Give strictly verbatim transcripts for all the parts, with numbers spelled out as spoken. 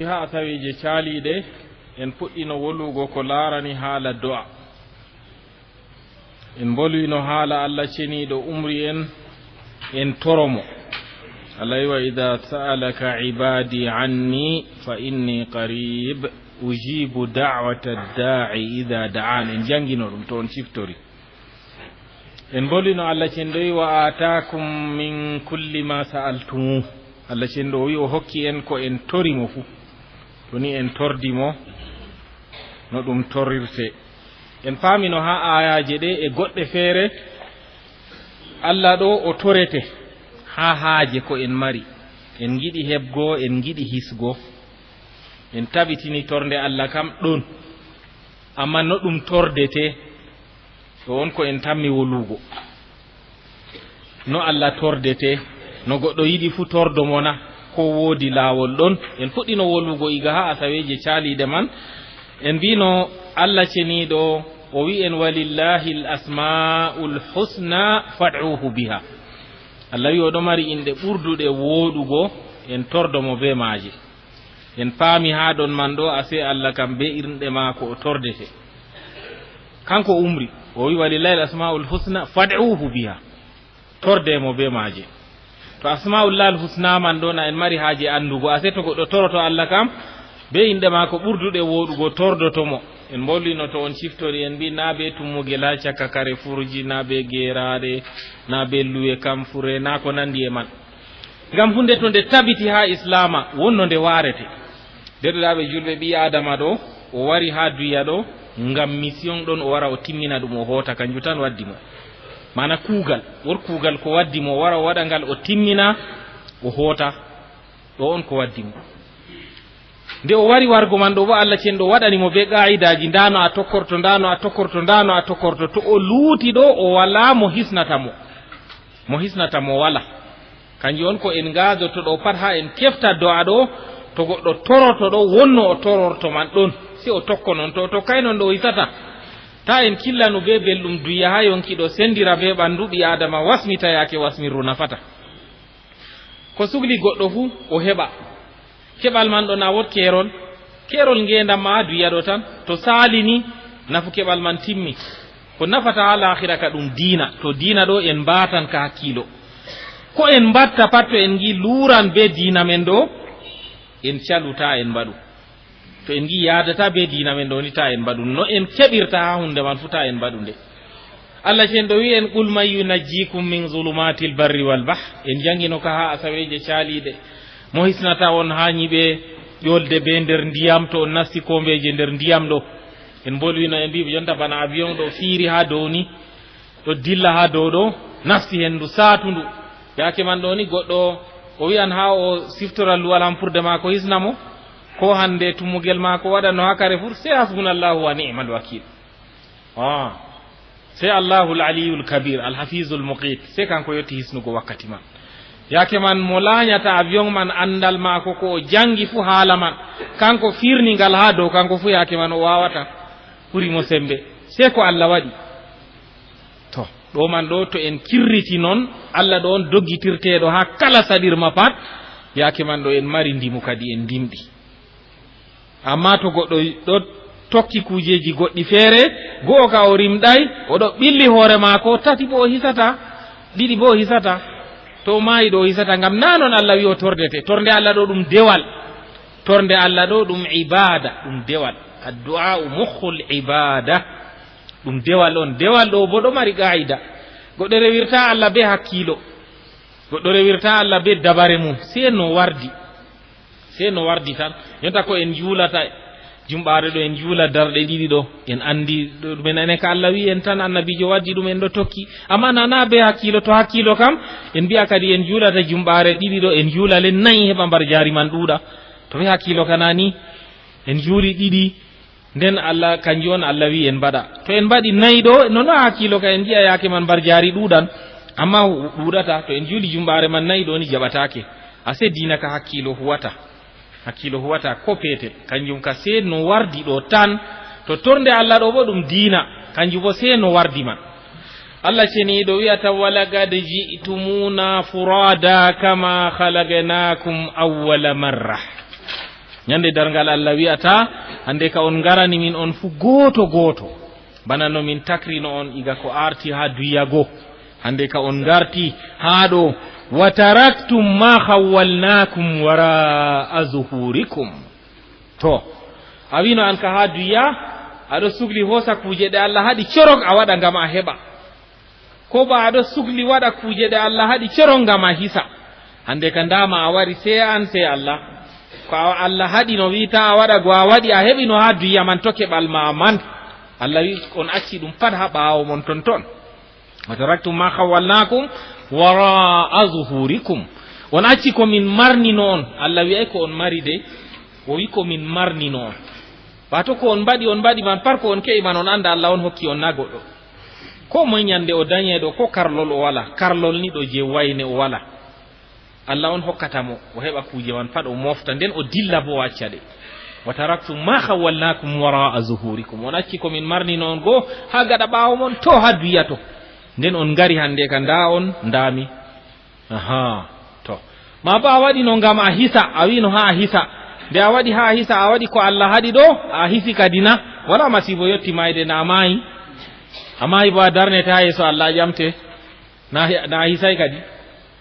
Haa asaweeje caaliiɗe, en puɗɗino wolugo ko laarani haala do'a. En mbolwino haala Allah Ceniiɗo umri en, en toro mo. Allah wi, "Wa idha sa'alaka ibadi anni fa inni qarib, ujibu da'wata da'i idha da'an." En jangino ɗum to on ciftori. En mbolwino Allah Ceniiɗo wi, "Wa atakum min kulli ma sa'altumu." Allah Ceniiɗo o wi o hokki en ko en tori mo fuu. To ni en tordi mo no ɗum torirte. En paamino haa aayaaje ɗe e goɗɗe feere, Allah ɗo o torete haa haaje ko en mari. En ngiɗi heɓgo, en ngiɗi hisgo. En tabitini tornde Allah kam ɗon. Amma no ɗum tordete, ɗo on ko en tammi wolugo. No Allah tordete, no goɗɗo yiɗi fuu tordo mo na, ko woodi laawol ɗon? En puɗɗino wolugo iga haa asaweeje caaliiɗe man. En mbino Allah Ceniiɗo, o wi en, "Walillahi al-asma'ul husna fad'uhu biha." Allah wi o ɗo mari inɗe ɓurduɗe wooɗugo, en tordo mo bee maaje. En paami haa ɗon man ɗo, asee Allah kam bee inɗe maako o tordete. Kanko umri, o wi, "Walillahi al-asma'ul husna fad'uhu biha." Torde mo bee maaje. To asma'ullahi al-husna man ɗo na en mari haaje anndugo, asee to goɗɗo toroto Allah kam bee inɗe maako ɓurduɗe wooɗugo tordoto mo. En mbolwino to on ciftori, en mbi na bee tummugel haa caka kare furji, na bee geeraaɗe, na bee luwe kamfure, na ko nandi e man. Ngam hunde to nde tabiti haa Islaama, wonno nde waarete. Deerɗiraaɓe juulɓe, ɓii Aadama ɗo, o wari haa duya ɗo, ngam mission ɗon o wara o timmina ɗum, o hoota, kanjum tan waddi mo. Maana kuugal, wor kuugal ko waddi mo, o wara o waɗa ngal, o timmina, o hoota. Ɗo on ko waddi mo. Nde o wari wargo man ɗo, bo Allah Ceniiɗo waɗani mo bee qaa'idaaji, ndaa no a tokkorto, ndaa no a tokkorto, ndaa no a tokkorto. To o luuti ɗo, o walaa mo hisnata mo. Mo hisnata mo walaa. Kanjum on ko en ngaadoto ɗo pat haa en kefta do'a ɗo, to goɗɗo toroto ɗo, wonno o tororto man ɗon. Si o tokko non, to o tokkay non ɗo o hisata. Ta en killanu bee belɗum duya haa yonki ɗo sendira bee ɓandu ɓii Aadama wasmita yaake wasmirru nafata. Ko sukli goɗɗo fuu, o heɓa. Keɓal man ɗo na wot keerol, keerol ngeendam ma haa duya ɗo tan. To saali ni, nafu keɓal man timmi. Ko nafata haa laakhira ka ɗum diina. To diina ɗo en mbaatan ka hakkiilo. Ko en mbatta pat to en ngi luuran bee diina men ɗo, en calu ta en mbaɗu. To en ngi yaadata bee diina men ɗo ni ta en mbaɗu. No en keɓirta haa hunde man fuu ta en mbaɗu nde. Allah Ceniiɗo wi en, "Qul man yunajjikum min zulumatil barri wal bahr." En jangino ka haa asaweeje caaliiɗe. Mo hisnata on haa nyiɓe ƴolde bee nder ndiyam, to on nasti koombeeje nder ndiyam ɗo. En mbolwino, en mbi jonta bana avion ɗo fiiri haa dow ni, ɗo dilla haa dow ɗo, nasti henndu saatundu. Yaake man ɗo ni goɗɗo o wi'an haa o siftora luwal hampurde maako hisna mo, ko hande tummugel maako waɗa no haa kare fur, sey hasbunallahu wa ni'mal wakil. Ah. Sey Allahul Aliyul Kabir, Al Hafizul Muqit, sey kanko yotti hisnugo wakkati man. Yaake man mo laanyata avion man anndal maako ko o jangi fuu haala man, kanko firni ngal haa dow, kanko fuu yaake man o waawata, ɓuri mo sembe. Sey ko Allah waɗi. To, ɗo man ɗo to en kirriti non, Allah ɗo on doggitirteeɗo haa kala saɗirma pat, yaake man ɗo en mari ndimu kadi en ndimɗi. Amma to goɗɗo ɗo tokki kuujeeji goɗɗi feere, go'o ka o rimɗay, o ɗo ɓilli hoore maako, tati bo o hisata, ɗiɗi bo o hisata. To o maayi ɗo o hisata, ngam naa non Allah wi o tordete. Torde Allah ɗo ɗum dewal. Torde Allah ɗo ɗum ibaada, ɗum dewal. Addu'a'u mukhul ibaada. Ɗum dewal on. Dewal ɗo bo ɗo mari qaa'ida. Goɗɗo rewirta Allah be hakkiilo. Goɗɗo rewirta Allah be dabare mum. Sey no wardi. Sey no wardi tan. Jonta ko en juulata jumɓaare ɗo, en juula darɗe ɗiɗi ɗo. En anndi ɗo ɗum en ene ka Allah wi en tan, annabiijo waddi ɗum en ɗo tokki. Amma nana be hakkiilo, to hakkiilo kam, en mbi'a kadi en juulata jumɓaare ɗiɗi ɗo, en juula le nayi heɓa mbarjaari man ɗuuɗa. To be hakkiilo ka nani, en juuli ɗiɗi, nden Allah, kanjum on Allah wi en mbaɗa. To en mbaɗi nayi ɗo, nono hakkiilo ka en ngi'a yaake man mbarjaari ɗuuɗan. Amma ɗuuɗata, to en juuli jumɓaare man nayi ɗo ni jaɓataake. Ase diina ka hakkiilo huwata. Hakkiilo huwata ko peetel. Kanjum ka sey no wardi ɗo tan. To torde Allah ɗo bo ɗum diina. Kanjum bo sey no wardi man. Allah ceniiɗo wi'ata, "Walaqad ji'tumuna furada kama khalaqnakum awwala marra." Ñande darngal Allah wi'ata, hande ka on ngarani min on fu gooto gooto, bana no min takrino on iga ko arti ha duya go. Hande ka on ngarti ha ɗo, "Wa taraktum ma khawwalnakum wara'a zuhurikum." To, a wino an ka ha duya, aɗo sugli hosa kuje ɗe Allah haɗi corok a waɗa ngam a heɓa. Ko ba aɗo sugli waɗa kuje ɗe Allah haɗi corok ngam a hisa. Hande ka ndama a wari sai an sai Allah. Ko a-, Allah haɗi no wi'ata a waɗa go a waɗi a heɓi no ha duya man to keɓal ma man. Allah wi on acci ɗum pat ha ɓawo mon ton ton. "Wa taraktum ma khawwalnakum wara'a zuhurikum." On acci ko min marnino on. Allah wi'ay ko on mari de. O wi ko min marnino on. Wato ko on mbaɗi, on mbaɗi man par ko on ke'i man on anda Allah on hokki on na goɗɗo. Ko moy ñande o dañeɗo ko karlol o wala. Karlol ni ɗo je wayne o wala. Allah on hokkata mo, o heɓa kuje man pat o mofta, nden o dilla bo o acca ɗe. "Wa taraktum ma khawwalnakum wara'a zuhurikum." On acci ko min marnino on go ha gaɗa ɓawo mon to ha duya to. Nden on ngari hande ka nda on ndami. Aha, to. Ma ba a waɗi no ngam a hisa, a wino ha a hisa. Nde a waɗi ha a hisa, a waɗi ko Allah haɗi ɗo, a hisi kadi na. Wala masibo yotti mayde na a mayi. A mayi bo a darnete ha yeso Allah a ƴamte. Na, na a hisay kadi.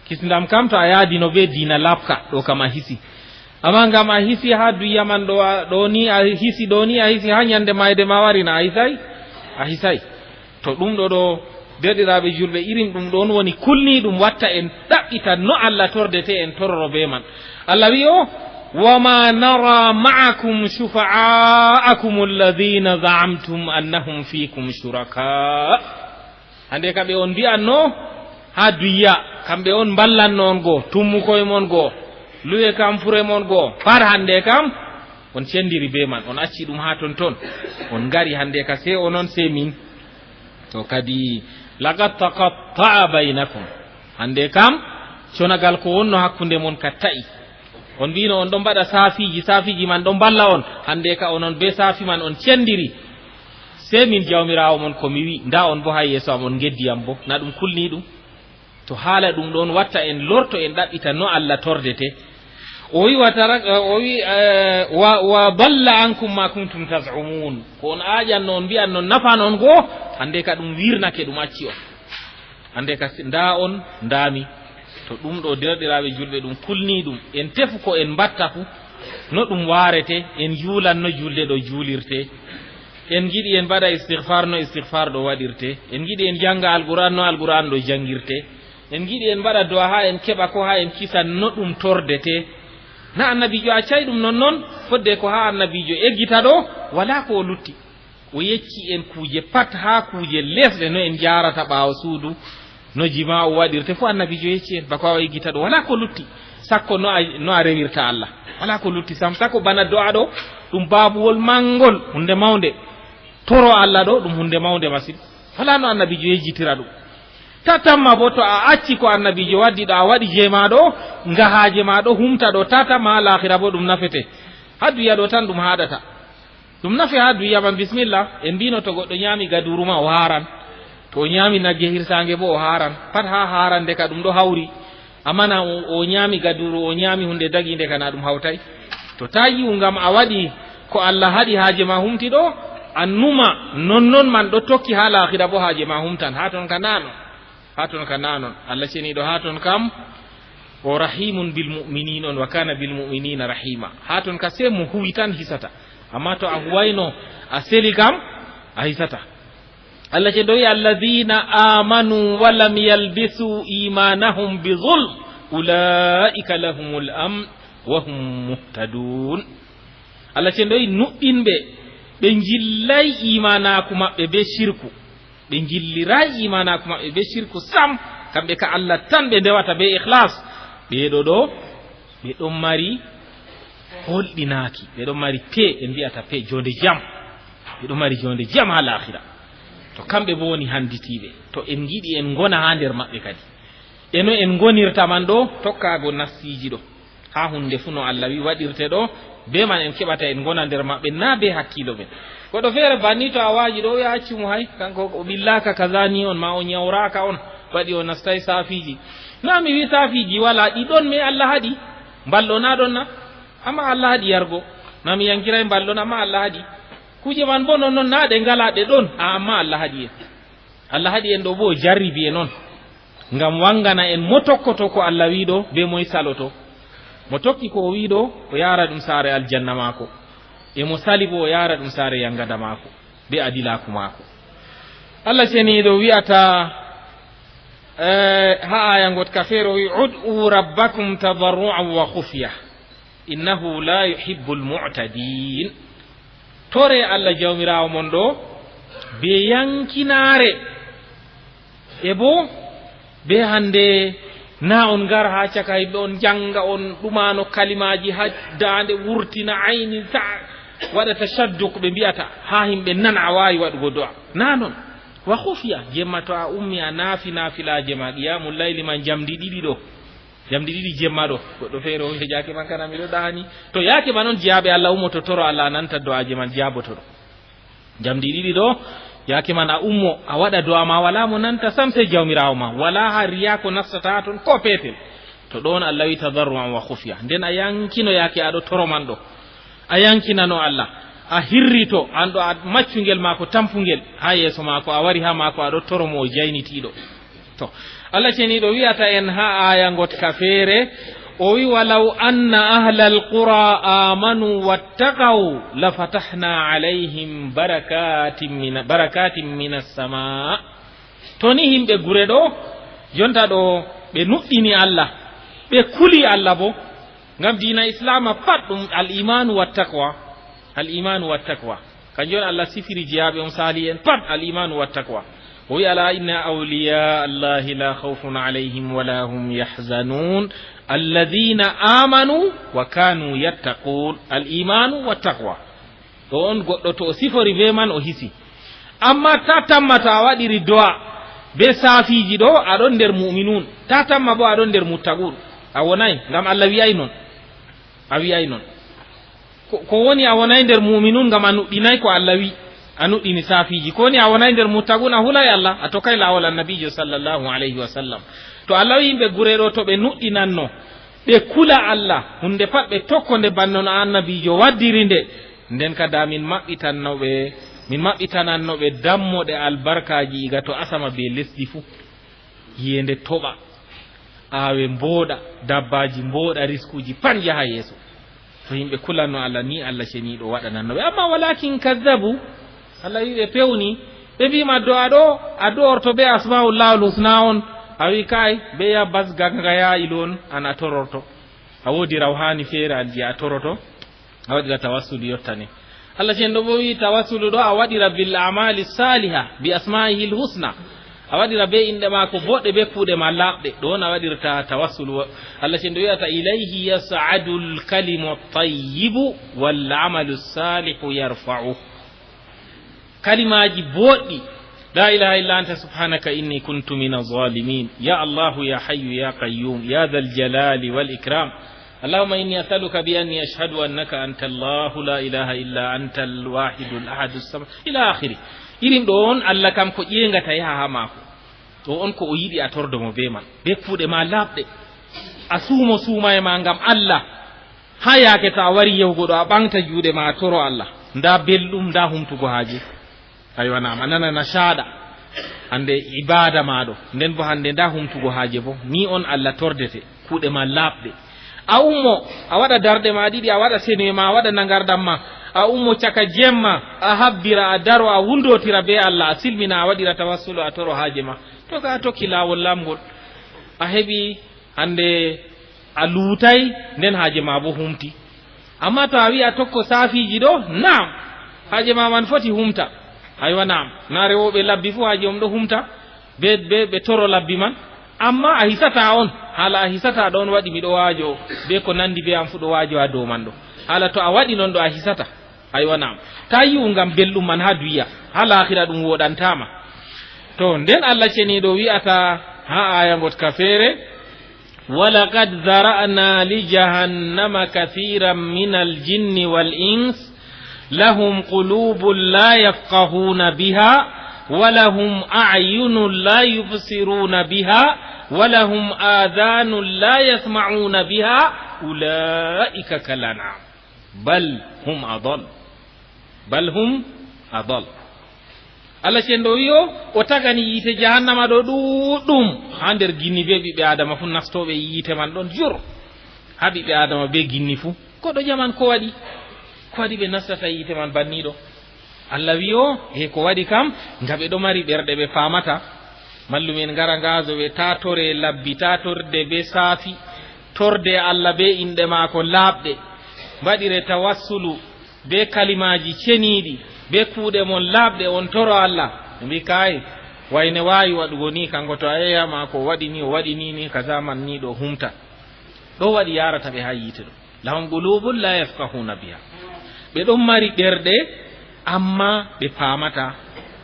Kisndam kam to a yaadino be diina laɓka, ɗo kam a hisi. Amma ngam a hisi ha duya man ɗo a, ɗo ni a hisi, ɗo ni a hisi ha ñande mayde ma wari na a hisay? A hisay. To ɗum ɗo ɗo, deerɗiraaɓe julɓe, irin ɗum ɗon woni kulniiɗum watta en ɗaɓɓita no Allah tordete en tororo be man. Allah wi'i o, "Wa ma nara ma'akum shufa'a'akum alladhina za'amtum annahum fikum shuraka." Hande kamɓe on mbi'anno ha duya, kamɓe on mballanno on go, tummukoye mon go, luwe kamfure mon go, far hande kam on cendiri be man, on acci ɗum ha ton ton. On ngari hande ka se onon se min. To kadi, "Laqad taqatta'a bainakum." Hande kam, conagal ko wonno hakkunde mon ka ta'i. On mbino on ɗon mbaɗa saafiji, saafiji man ɗon mballa on. Hande ka onon be saafi man on cendiri. Se min Jawmiraawo mon ko mi wi, nda on bo ha yeso am on ngeddi am bo. Na ɗum kulni ɗum? To haala ɗum ɗon watta en lorto en ɗaɓɓita no Allah tordete. O wi, "Wa tarak-, o wi, eh, wa, wa dalla ankum ma kuntum taz'umun." Ko on aaƴanno, on mbi'anno nafan on go, hande ka ɗum wirnake, ɗum acci on. Hande ka si-, nda on, nda mi. To ɗum ɗo, deerɗiraaɓe julɓe, ɗum kulni ɗum. En tefu ko en mbatta fu, no ɗum waarete, en juulan no julde ɗo juulirte. En ngiɗi en mbaɗa istighfar no istighfar ɗo waɗirte. En ngiɗi en janga Alquran no Alquran ɗo jangirte. En ngiɗi en mbaɗa du'a ha en keɓa ko ha en kisan no ɗum tordete. Na annabijo accay ɗum non non, fodde ko ha annabijo eggita ɗo, wala ko o lutti. O yecci en kuje pat ha kuje lesɗe no en jarata ɓawo suudu, no jima'u waɗirte fu annabijo yecci en, bako o eggita ɗo, wala ko lutti. Sakko no a, no a rewirta Allah. Wala ko lutti sam, sakko bana du'a ɗo, ɗum babuwol mangol, hunde maunde. Toro Allah ɗo, ɗum hunde maunde masin. Wala no annabijo yejjitira ɗum. Tatamma bo to a acci ko annabijo waddi ɗo, a waɗi je ma ɗo, nga haaje ma ɗo humta ɗo, tatamma ha laakhira bo ɗum nafete. Ha duya ɗo tan ɗum haɗata. Ɗum nafe ha duya man, bismillah. En mbino to goɗɗo nyami gaduru ma, o haran. To o nyami nagge hirsange bo, o haran. Pat ha harande ka ɗum ɗo hauri. Amma na o, o nyami gaduru, o nyami hunde daginde kana ɗum hawtai. To ta yi'u ngam a waɗi ko Allah haɗi haaje ma humti ɗo, a numa non non man ɗo tokki ha laakhira bo haaje ma humtan. Ha ton ka nanon. Ha ton ka nanon. Allah ceniɗo ha ton kam. O rahimun bil mu'minin on, wa kana bil mu'minina rahima. Ha ton ka se mo huwi tan hisata. Amma to a huwayno a seli kam, a hisata. Allah ceniɗo wi, "Alladhina amanu wa lam yalbisu imanahum bi zulm, ulaika lahumul amn wa hum muhtadun." Allah ceniɗo wi, "Nuɗɗinɓe ɓe njillay imanaaku maɓɓe be shirku." Ɓe njilliray imanaaku maɓɓe be shirku sam, kamɓe ka Allah tan ɓe ndewata be ikhlas. Ɓeɗo ɗo, ɓe ɗon mari holɗinaaki, ɓe ɗon mari pe, en mbi'ata pe, jonde jam. Ɓe ɗon mari jonde jam ha laakhira. To kamɓe bo woni handitiiɓe, to en ngiɗi en ngona ha nder maɓɓe kadi. E no en ngonirta man ɗo, tokkaago nassiiji ɗo. Ha hunde fu no Allah wi waɗirte ɗo, be man en keɓata en ngona nder maɓɓe, na be hakkiilo men. Goɗɗo feere banni to a waaji ɗo, o wi'a accu mo hay, kanko o ɓillaaka kaza ni on, ma o nyawraaka on, waɗi o nastay saafiji. Na mi wi saafiji wala, ɗi ɗon me Allah haɗi, mballo na ɗon na? Amma Allah haɗi yargo. Na mi yankiray mbal ɗon, amma Allah haɗi. Kuuje man bo non, non na ɗe ngala, ɗe ɗon. A, amma Allah haɗi en. Allah haɗi en ɗo bo o jarribi en on. Ngam wangana en mo tokkoto ko Allah wi'i ɗo, be moy saloto. Mo tokki ko o wi'i ɗo, o yaara ɗum saare aljanna maako. E mo sali bo, o yaara ɗum saare yangada maako, be adilaaku maako. Allah ceniiɗo wi'ata, eh, ha aya ngotka feere o wi'i, "Ud'u rabbakum tadarru'an wa khufya, innahu la yuhibbul mu'tadin." Tore Allah Jawmiraawo mon ɗo be yankinaare, e bo be hande na on ngar ha caka yimɓe, on janga, on ɗumano kalimaaji ha daande wurtina ayni ta, waɗa tashadduq ɓe mbi'ata, ha yimɓe nana a waawi waɗugo do'a. Na non. Wa khufiya, jemma to a ummi a naafi naafilaaje ma, qiyamul layli ma jamdi ɗiɗi ɗo. Jamdi ɗiɗi jemma ɗo. Goɗɗo feere o wi'a, "Yaake man kana miɗo ɗaani." To yaake man on jiyaaɓe Allah ummoto toro Allah, a nanta do'aaje man jaabotoɗo. Jamdi ɗiɗi ɗo, yaake man a ummo, a waɗa do'a ma, wala mo nanta sam sey Jawmiraawo ma. Wala ha riya ko nastata ton ko petel. To ɗon Allah wi tadarru'an wa khufiya. Nden a yankino yaake aɗo toro man ɗo. A yankinano Allah. A hirrito, an ɗo a maccungel maako, tampungel ha yeeso maako, a wari ha maako, aɗo toro mo o jaynitiiɗo. To, Allah ceniiɗo wi'ata en ha aya ngotka feere, o wi, "Walaw anna ahlal qura amanu wattaqaw lafatahna alayhim barakatin min, barakatin minas sama." To ni himɓe gure ɗo, jonta ɗo ɓe nuɗɗini Allah, ɓe kuli Allah bo, ngam diina Islaama pat ɗum al-imanu wattaqwa, al-imanu wattaqwa. Kanjum on Allah sifiri jiyaaɓe on saali'en pat, al-imanu wattaqwa. O wi'i, "Ala inna awliya Allahi la khawfun alayhim wa la hum yahzanun, alladhina amanu wa kanu yattaqun." Al-imanu wattaqwa. Ɗo on goɗɗo to o sifori be man o hisi. Amma ta tamma to a waɗiri do'a be saafiiji ɗo, a ɗon nder mu'minun. Ta tamma bo a ɗon nder muttaqun. A wonay, ngam Allah wi'ay non. A wi'ay non. Ko, ko woni a wonay nder mu'minun ngam a nuɗɗinay ko Allah wi, a nuɗɗini saafiiji. Ko woni a wonay nder muttaqun, a hulay Allah, a tokkay laawol Annabiijo sallallahu alayhi wa sallam. To Allah wi yimɓe gure ɗo to ɓe nuɗɗinanno, ɓe kula Allah, hunde pat ɓe tokko nde banno no Annabiijo waddiri nde, nden kada min maɓɓitanno ɓe, min maɓɓitananno ɓe dammoɗe albarkaaji iga to asama be lesdi fuu. Yi'eende toɓa, aawe mbooɗa, dabbaaji mbooɗa, riskuuji pat njaha yeeso. To yimɓe kulanno Allah ni, Allah ceniiɗo waɗananno ɓe. Amma walakin kazzabu, Allah wi ɓe pewni, ɓe mbi ma do'a ɗo, a do'orto be asma'ullahul husna on. A wi kay, be ya bas ganga ya ilu on, an a tororto. A woodi rawhani feere an je a toroto. A waɗira tawassulu yottane. Allah cenɗo bo wi tawassulu ɗo a waɗira bil amali saliha bi asma'ihil husna. A waɗira be inɗe maako boɗɗe be kuuɗe ma laaɓɗe. Ɗo on a waɗirta tawassulu. Allah cenɗo wi'ata, "Ilayhi yas'adul kalimu tayyibu wal amalu salihu yarfa'u." Kalimaaji booɗɗi. La ilaha illa anta subhanaka inni kuntu mina zalimin. Ya Allahu ya hayyu ya qayyum ya dhal jalali wal ikram. Allahumma inni as'aluka bi anni ashhadu annaka anta Allahu la ilaha illa anta al-wahidul ahadus samad. Ila akhiri. Irin ɗo on Allah kam ko ƴeengata yaha ha maako. Ɗo on ko o yiɗi a tordo mo be man. Be kuuɗe ma laaɓɗe. A suumo suumaye ma ngam Allah. Ha yaake to a wari yahugo ɗo, a ɓaŋgta juuɗe ma, a toro Allah. Nda belɗum, nda humtugo haaje. Aywa, naam, a nana nashaɗa. Hande ibaada ma ɗo. Nden bo hande nda humtugo haaje bo. Ni on Allah tordete. Kuuɗe ma laaɓɗe. A ummo, a waɗa darɗe ma ɗiɗi, a waɗa senuye ma, a waɗa nangardam ma. A ummo caka jemma, a habbira, a daro, a wundotira be Allah, a silmina, a waɗira tawassulu, a toro haaje ma. To ka a tokki laawol laamgol, a heɓi hande a luutay, nden haaje ma bo humti. Amma to a wi'a tokko saafiiji ɗo, naam, haaje ma man foti humta. Aywa, naam, na rewooɓe labbi fu haaje mum ɗo humta, be, be, ɓe toro labbi man. Amma a hisata on, haala a hisata ɗon waɗi miɗo waajo, be ko nandi be am fu ɗo waajo ha dow man ɗo. Haala to a waɗi non ɗo a hisata. Aywa, naam. Ta yi'u ngam belɗum man ha duya, ha laakhira ɗum woɗantama. To, nden Allah ceniiɗo wi'ata ha aya ngotka feere, "Walaqad zara'na li jahannama kathiran minal jinni wal ins, lahum qulubun la yafqahuna biha, wa lahum a'yunun la yubsiruna biha, wa lahum adhanun la yasma'una biha, Ulaa'ika kal an'am, bal hum adal. Bal hum adal. Allah cenɗo wi'o, o tagani yiite jahannama ɗo ɗuɗɗum, haa nder ginni be ɓiɓɓe Aadama fuu nastooɓe yiite man ɗon jur. Haa ɓiɓɓe Aadama be ginni fuu. Koɗo jaman ko waɗi? Ko waɗi ɓe nastata yiite man banniɗo? Allah wi'o, e ko waɗi kam, ngam ɓe ɗo mari ɓerɗe ɓe paamata. Mallumen ngara ngaazo ɓe, taa tore labbi, taa torde be saafi, torde Allah be inɗe maako laaɓɗe. Mbaɗire tawassulu be kalimaaji ceniiɗi, be kuuɗe mon laaɓɗe, on toro Allah. Ɓe mbi, "Kaay, wayne waawi waɗugo ni, kanko to a yehi haa maako, o waɗi ni, o waɗi ni, ni, kaza man ni ɗo humta." Ɗo waɗi yaarata ɓe haa yiite ɗo. Lahum qulubun la yafqahuna biha. Ɓe ɗon mari ɓerɗe, amma ɓe paamata.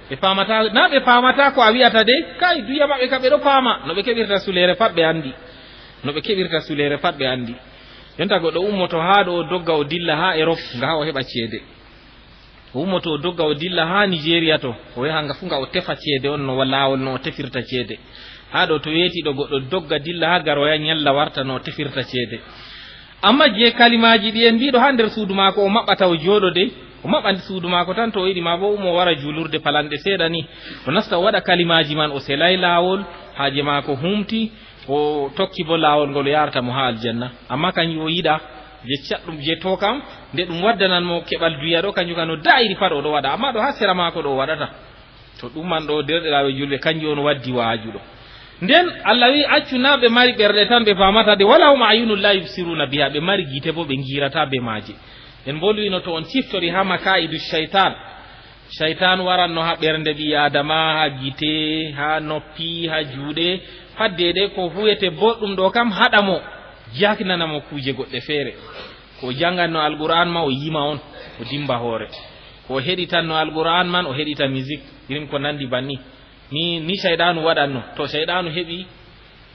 Ɓe paamata, na ɓe paamata ko a wi'ata de, kaay, duya maɓɓe ka ɓe ɗo paama. No ɓe keɓirta suleere pat ɓe anndi. No ɓe keɓirta suleere pat ɓe anndi. Jonta goɗɗo ummoto haa ɗo, o dogga, o dilla haa Erop, nga haa o heɓa ceede. O ummoto, o dogga, o dilla haa Nigeria to, o yaha nga fuu nga o tefa ceede on, no wa-, laawol no o tefirta ceede. Haa ɗo to weeti ɗo goɗɗo dogga, dilla haa Garoya, nyalla warta no o tefirta ceede. Amma je kalimaaji ɗi en mbiɗo haa nder suudu maako, o maɓɓata o jooɗo de, o maɓɓa suudu maako tan to o yiɗi, maa bo umo wara juulurde palanɗe seeɗa ni, o nasta o waɗa kalimaaji man, o selay laawol, haaje maako humti, o tokki bo laawol ngol yarata mo haa aljanna. Amma kanjum o yiɗa, je caɗɗum, je to kam, nde ɗum waddanan mo keɓal duya ɗo, kanjum kam no da'iri pat o ɗo waɗa, amma ɗo haa sera maako ɗo o waɗata. To ɗum man ɗo, deerɗiraaɓe julɓe, kanjum on waddi waajuɗo. Nden Allah wi'i, accu na ɓe mari ɓerɗe tan ɓe paamata de, wala hum ayunun la yubsiruna biha, ɓe mari gite bo ɓe ngiirata be maaje. En mbolwino to on ciftori haa makaidu shaytan. Shaytan waranno haa ɓernde ɓii Aadama, haa gite, haa noppi, haa juuɗe, pat deydey ko huwete boɗɗum ɗo kam haɗa mo, jaaknana mo kuuje goɗɗe feere. Ko o jannganno Alqur'aan ma, o yima on, o dimba hoore. Ko o heɗitanno Alqur'aan man, o heɗita musique, irin ko nandi banni. Ni, ni shayɗaanu waɗanno. To shayɗaanu heɓi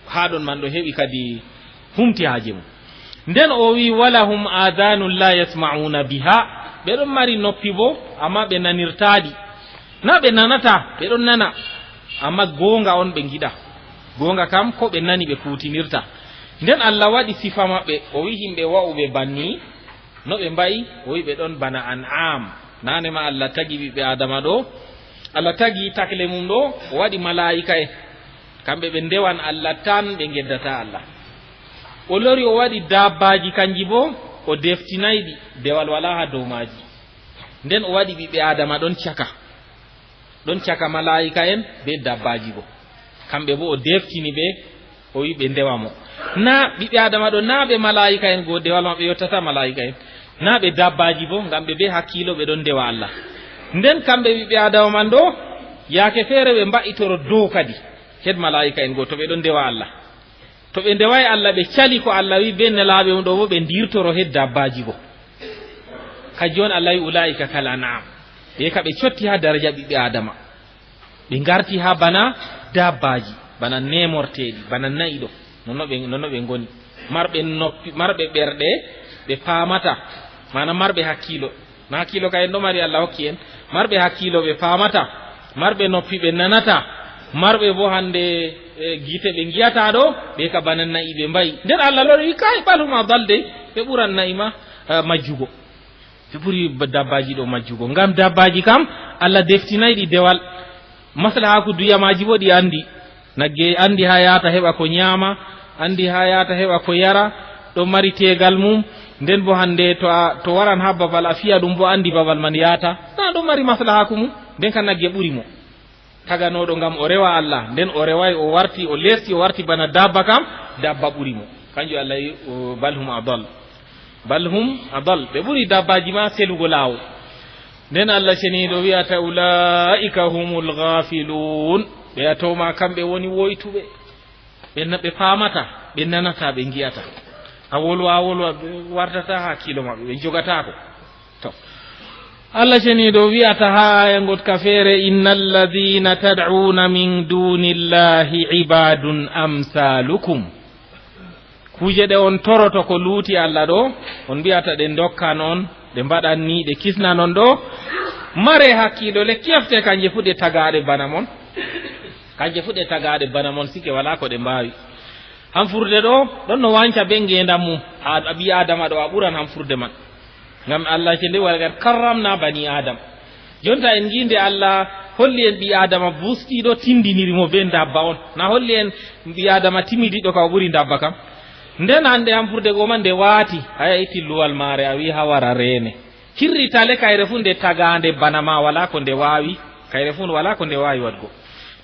haa ɗon man ɗo heɓi kadi humti haaje mum. Nden o wi'i, "Walahum aadanun la yasma'una biha." Ɓe ɗon mari noppi bo, amma ɓe nanirtaa ɗi. Na ɓe nanataa, ɓe ɗon nana. Amma goonga on ɓe ngiɗa. Goonga kam, ko ɓe nani ɓe kuutinirta. Nden Allah waɗi sifa maɓɓe, o wi'i himɓe wa'uɓe banni, no ɓe mba'i, o wi'i ɓe ɗon bana an'am. Naane ma Allah tagi ɓiɓɓe Aadama ɗo, Allah tagi takle mum ɗo, o waɗi malaa'ika'en. Kamɓe ɓe ndewan Allah tan, ɓe ngeddataa Allah. O lori o waɗi dabbaaji kanji bo, o deftinay ɗi, dewal walaa haa dow maaji. Nden o waɗi ɓiɓɓe Aadama ɗon caka. Ɗon caka malaa'ika'en be dabbaaji bo. Kamɓe bo o deftini ɓe, o wi'i ɓe ndewa mo. Na ɓiɓɓe Aadama ɗo, na ɓe malaa'ika'en go dewal maɓɓe yottata malaa'ika'en. Na ɓe dabbaaji bo, ngam ɓe be hakkiilo ɓe ɗon ndewa Allah. Nden kamɓe ɓiɓɓe Aadama man ɗo, yaake feere ɓe mba'itoro dow kadi. Hed malaa'ika'en go to ɓe ɗon ndewa Allah. To ɓe ndeway Allah, ɓe cali ko Allah wi'i be nelaaɓe mum ɗo bo, ɓe ndirtoro hed dabbaaji go. Kanjum on Allah wi'i, "Ulaa'ika kal an'am." Ɓe ka ɓe cotti haa daraja ɓiɓɓe Aadama. Ɓe ngarti haa bana dabbaaji, bana neemorteeɗi, bana na'i ɗo. Nonno ɓe, nonno ɓe ngoni. Marɓe noppi, marɓe ɓerɗe, ɓe paamata. Maana marɓe hakkiilo. Na hakkiilo ka en ɗo mari, Allah hokki en. Marɓe hakkiilo ɓe paamata. Marɓe noppi ɓe nanata. Marɓe bo hande, e, gite ɓe ngi'ata ɗo, ɓe ka bana na'i ɓe mba'i. Nden Allah lori wi, "Kay, bal hum adal de, ɓe ɓuran na'i ma, e, majjugo." Ɓe ɓuri ba-, dabbaaji ɗo majjugo. Ngam dabbaaji kam, Allah deftinay ɗi dewal. Maslahaaku duyamaaji bo ɗi andi. Nagge andi haa yaata heɓa ko nyaama, andi haa yaata heɓa ko yara, ɗo mari teegal mum. Nden bo hande to a, to waran haa babal a fiya ɗum bo andi babal man yaata. Na ɗo mari maslahaaku mum. Nden ka nagge ɓuri mo. Taganooɗo ngam o rewa Allah, nden o reway, o warti, o leesti, o warti bana dabba kam, dabba ɓuri mo. Kanjum Allah yi, o, "Bal hum adal." "Bal hum adal." Ɓe ɓuri dabbaaji ma selugo laawol. Nden Allah ceniiɗo wi'ata, "Ulaa'ika humul ghaafilun." Ɓe a toma kamɓe woni woytuɓe. Ɓe na-, ɓe paamata, ɓe nanata, ɓe ngi'ata. A wolwa, a wolwa, ɓe wartata hakkiilo maɓɓe, ɓe njogataako. To. Allah ceniiɗo wi'ata haa aya ngotka feere, "Innal ladhina tad'una min dunillahi ibadun amsalukum." Kuuje ɗe on toroto ko luuti Allah ɗo, on mbi'ata ɗe ndokkan on, ɗe mbaɗan ni, ɗe kisnan on ɗo, mare hakkiilo, lekki efte kanje fu ɗe tagaaɗe bana mon. Kanje fu ɗe tagaaɗe bana mon, sike walaa ko ɗe mbaawi. Hanfurde ɗo, ɗon no wanca be ngeendam mum. A, a ɓii Aadama ɗo, a ɓuran hanfurde man. Ngam Allah ce nde, "Wa laqad karramna bani Adam." Jonta en ngi nde Allah holli en ɓii Aadama bustiiɗo tindiniri mo be ndabba on. Na holli en ɓii Aadama timidiɗɗo ka o ɓuri ndabba kam. Nden hande hanfurde go man nde waati, a itti luwal maare, a wi ha wara reene. Hirritale kayre fu nde tagaande bana ma, wala ko nde waawi, kayre fu wala ko nde waawi waɗgo.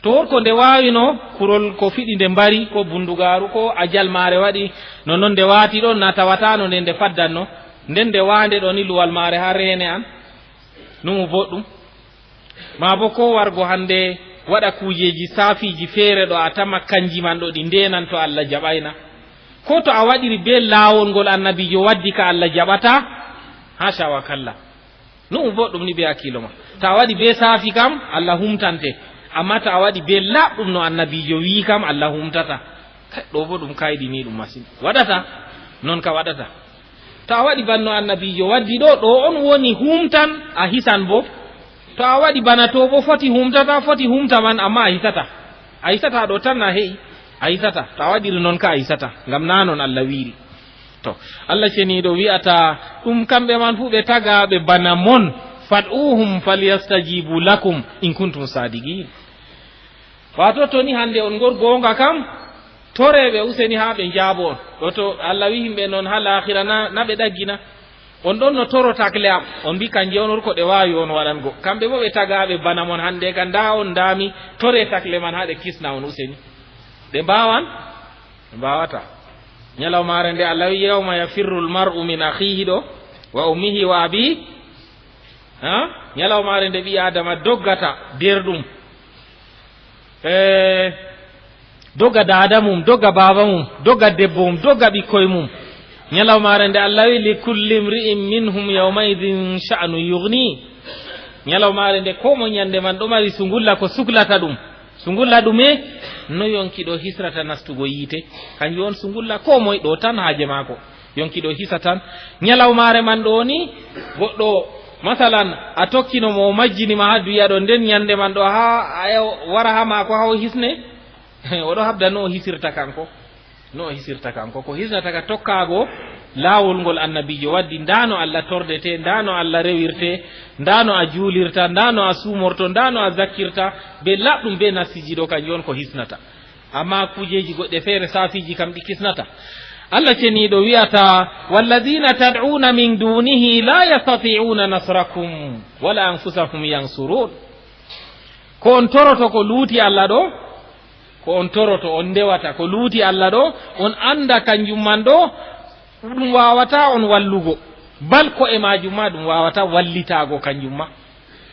To wor ko nde waawino, kurol ko fiɗi nde mbari, ko bundugaaru, ko ajal maare waɗi, no non nde waati ɗon, na tawataano nde nde faddanno, nden nde waande ɗo ni luwal maare haa reene an, numu boɗɗum. Maa bo ko wargo hande waɗa kuujeeji saafiiji feere ɗo a tama kanji man ɗo ɗi ndeenan to Allah jaɓayna. Ko to a waɗiri be laawol ngol annabiijo waddi ka Allah jaɓata, haasha wa kalla. Nu'u boɗɗum ni be hakkiilo ma. To a waɗi be saafi kam, Allah humtante. Amma to a waɗi be laaɓɗum no annabiijo wi'i kam, Allah humtata. Kai, ɗo bo ɗum kayɗini ɗum masin. Waɗata, non ka waɗata. To a waɗi banno annabiijo waddi ɗo, ɗo on woni humtan, a hisan bo. To a waɗi bana to bo foti humtata, foti humta man, amma a hisata. A hisata ɗo tan a he'i, a hisata. To a waɗiri non ka a hisata, ngam na non Allah wi'iri. To, Allah ceniiɗo wi'ata, ɗum kamɓe man fu ɓe tagaaɓe bana mon, "Fad'uhum falyastajibu lakum in kuntum sadiqin." Waato to ni hande on ngor goonga kam, tore ɓe useni haa ɓe njaabo on. Ɗo to Allah wi'i himɓe non haa laahira na, na ɓe ɗaggina. On ɗon no toro takle am, on mbi kanje on wor ko ɗe waawi on waɗango. Kamɓe bo ɓe tagaaɓe bana mon hande ka nda on nda mi, tore takle man haa ɗe kisna on useni. Ɗe mbaawan? Ɓe mbaawata. Nyalawmaare nde Allah wi'i, "Yawma yafirru al-mar'u min akhihi" ɗo, "wa ummihi wa abihi." Ha? Nyalawmaare nde ɓii Adama doggata der ɗum. E, dogga daada mum, dogga baaba mum, dogga debbo mum, dogga ɓikkoy mum. Nyalawmaare nde Allah wi'i, "Li kulli imri'in minhum yawma idhin sha'nu yughni." Nyalawmaare nde ko mo nyande man ɗo mari sungulla ko suklata ɗum. Sungulla ɗume? No yonki ɗo hisrata nastugo yiite. Kanjum on sungulla ko moy ɗo tan haaje maako. Yonki ɗo hisa tan. Nyalawmaare man ɗo ni, goɗɗo, masalan, a tokkino mo o majjini ma haa duya ɗo, nden nyande man ɗo haa a wara haa maako haa o hisne. O ɗo habda no o hisirta kanko. No o hisirta kanko. Ko hisnata ka tokkaago laawol ngol annabiijo waddi, ndaa no Allah tordete, ndaa no Allah rewirte, ndaa no a juulirta, ndaa no a suumorto, ndaa no a zakkirta, be laaɓɗum, be nassiiji ɗo, kanjum on ko hisnata. Amma kuujeeji goɗɗe feere, saafiiji kam ɗi kisnata. Allah ceniiɗo wi'ata, "Walladhina tad'una min dunihi la yastati'una nasrakum wala anfusahum yansurun." Ko on toroto ko luuti Allah ɗo, ko on toroto, on ndewata ko luuti Allah ɗo, on anda kanjum man ɗo, ɗum waawata on wallugo. Bal ko'e maajum ma ɗum waawata wallitaago kanjum ma.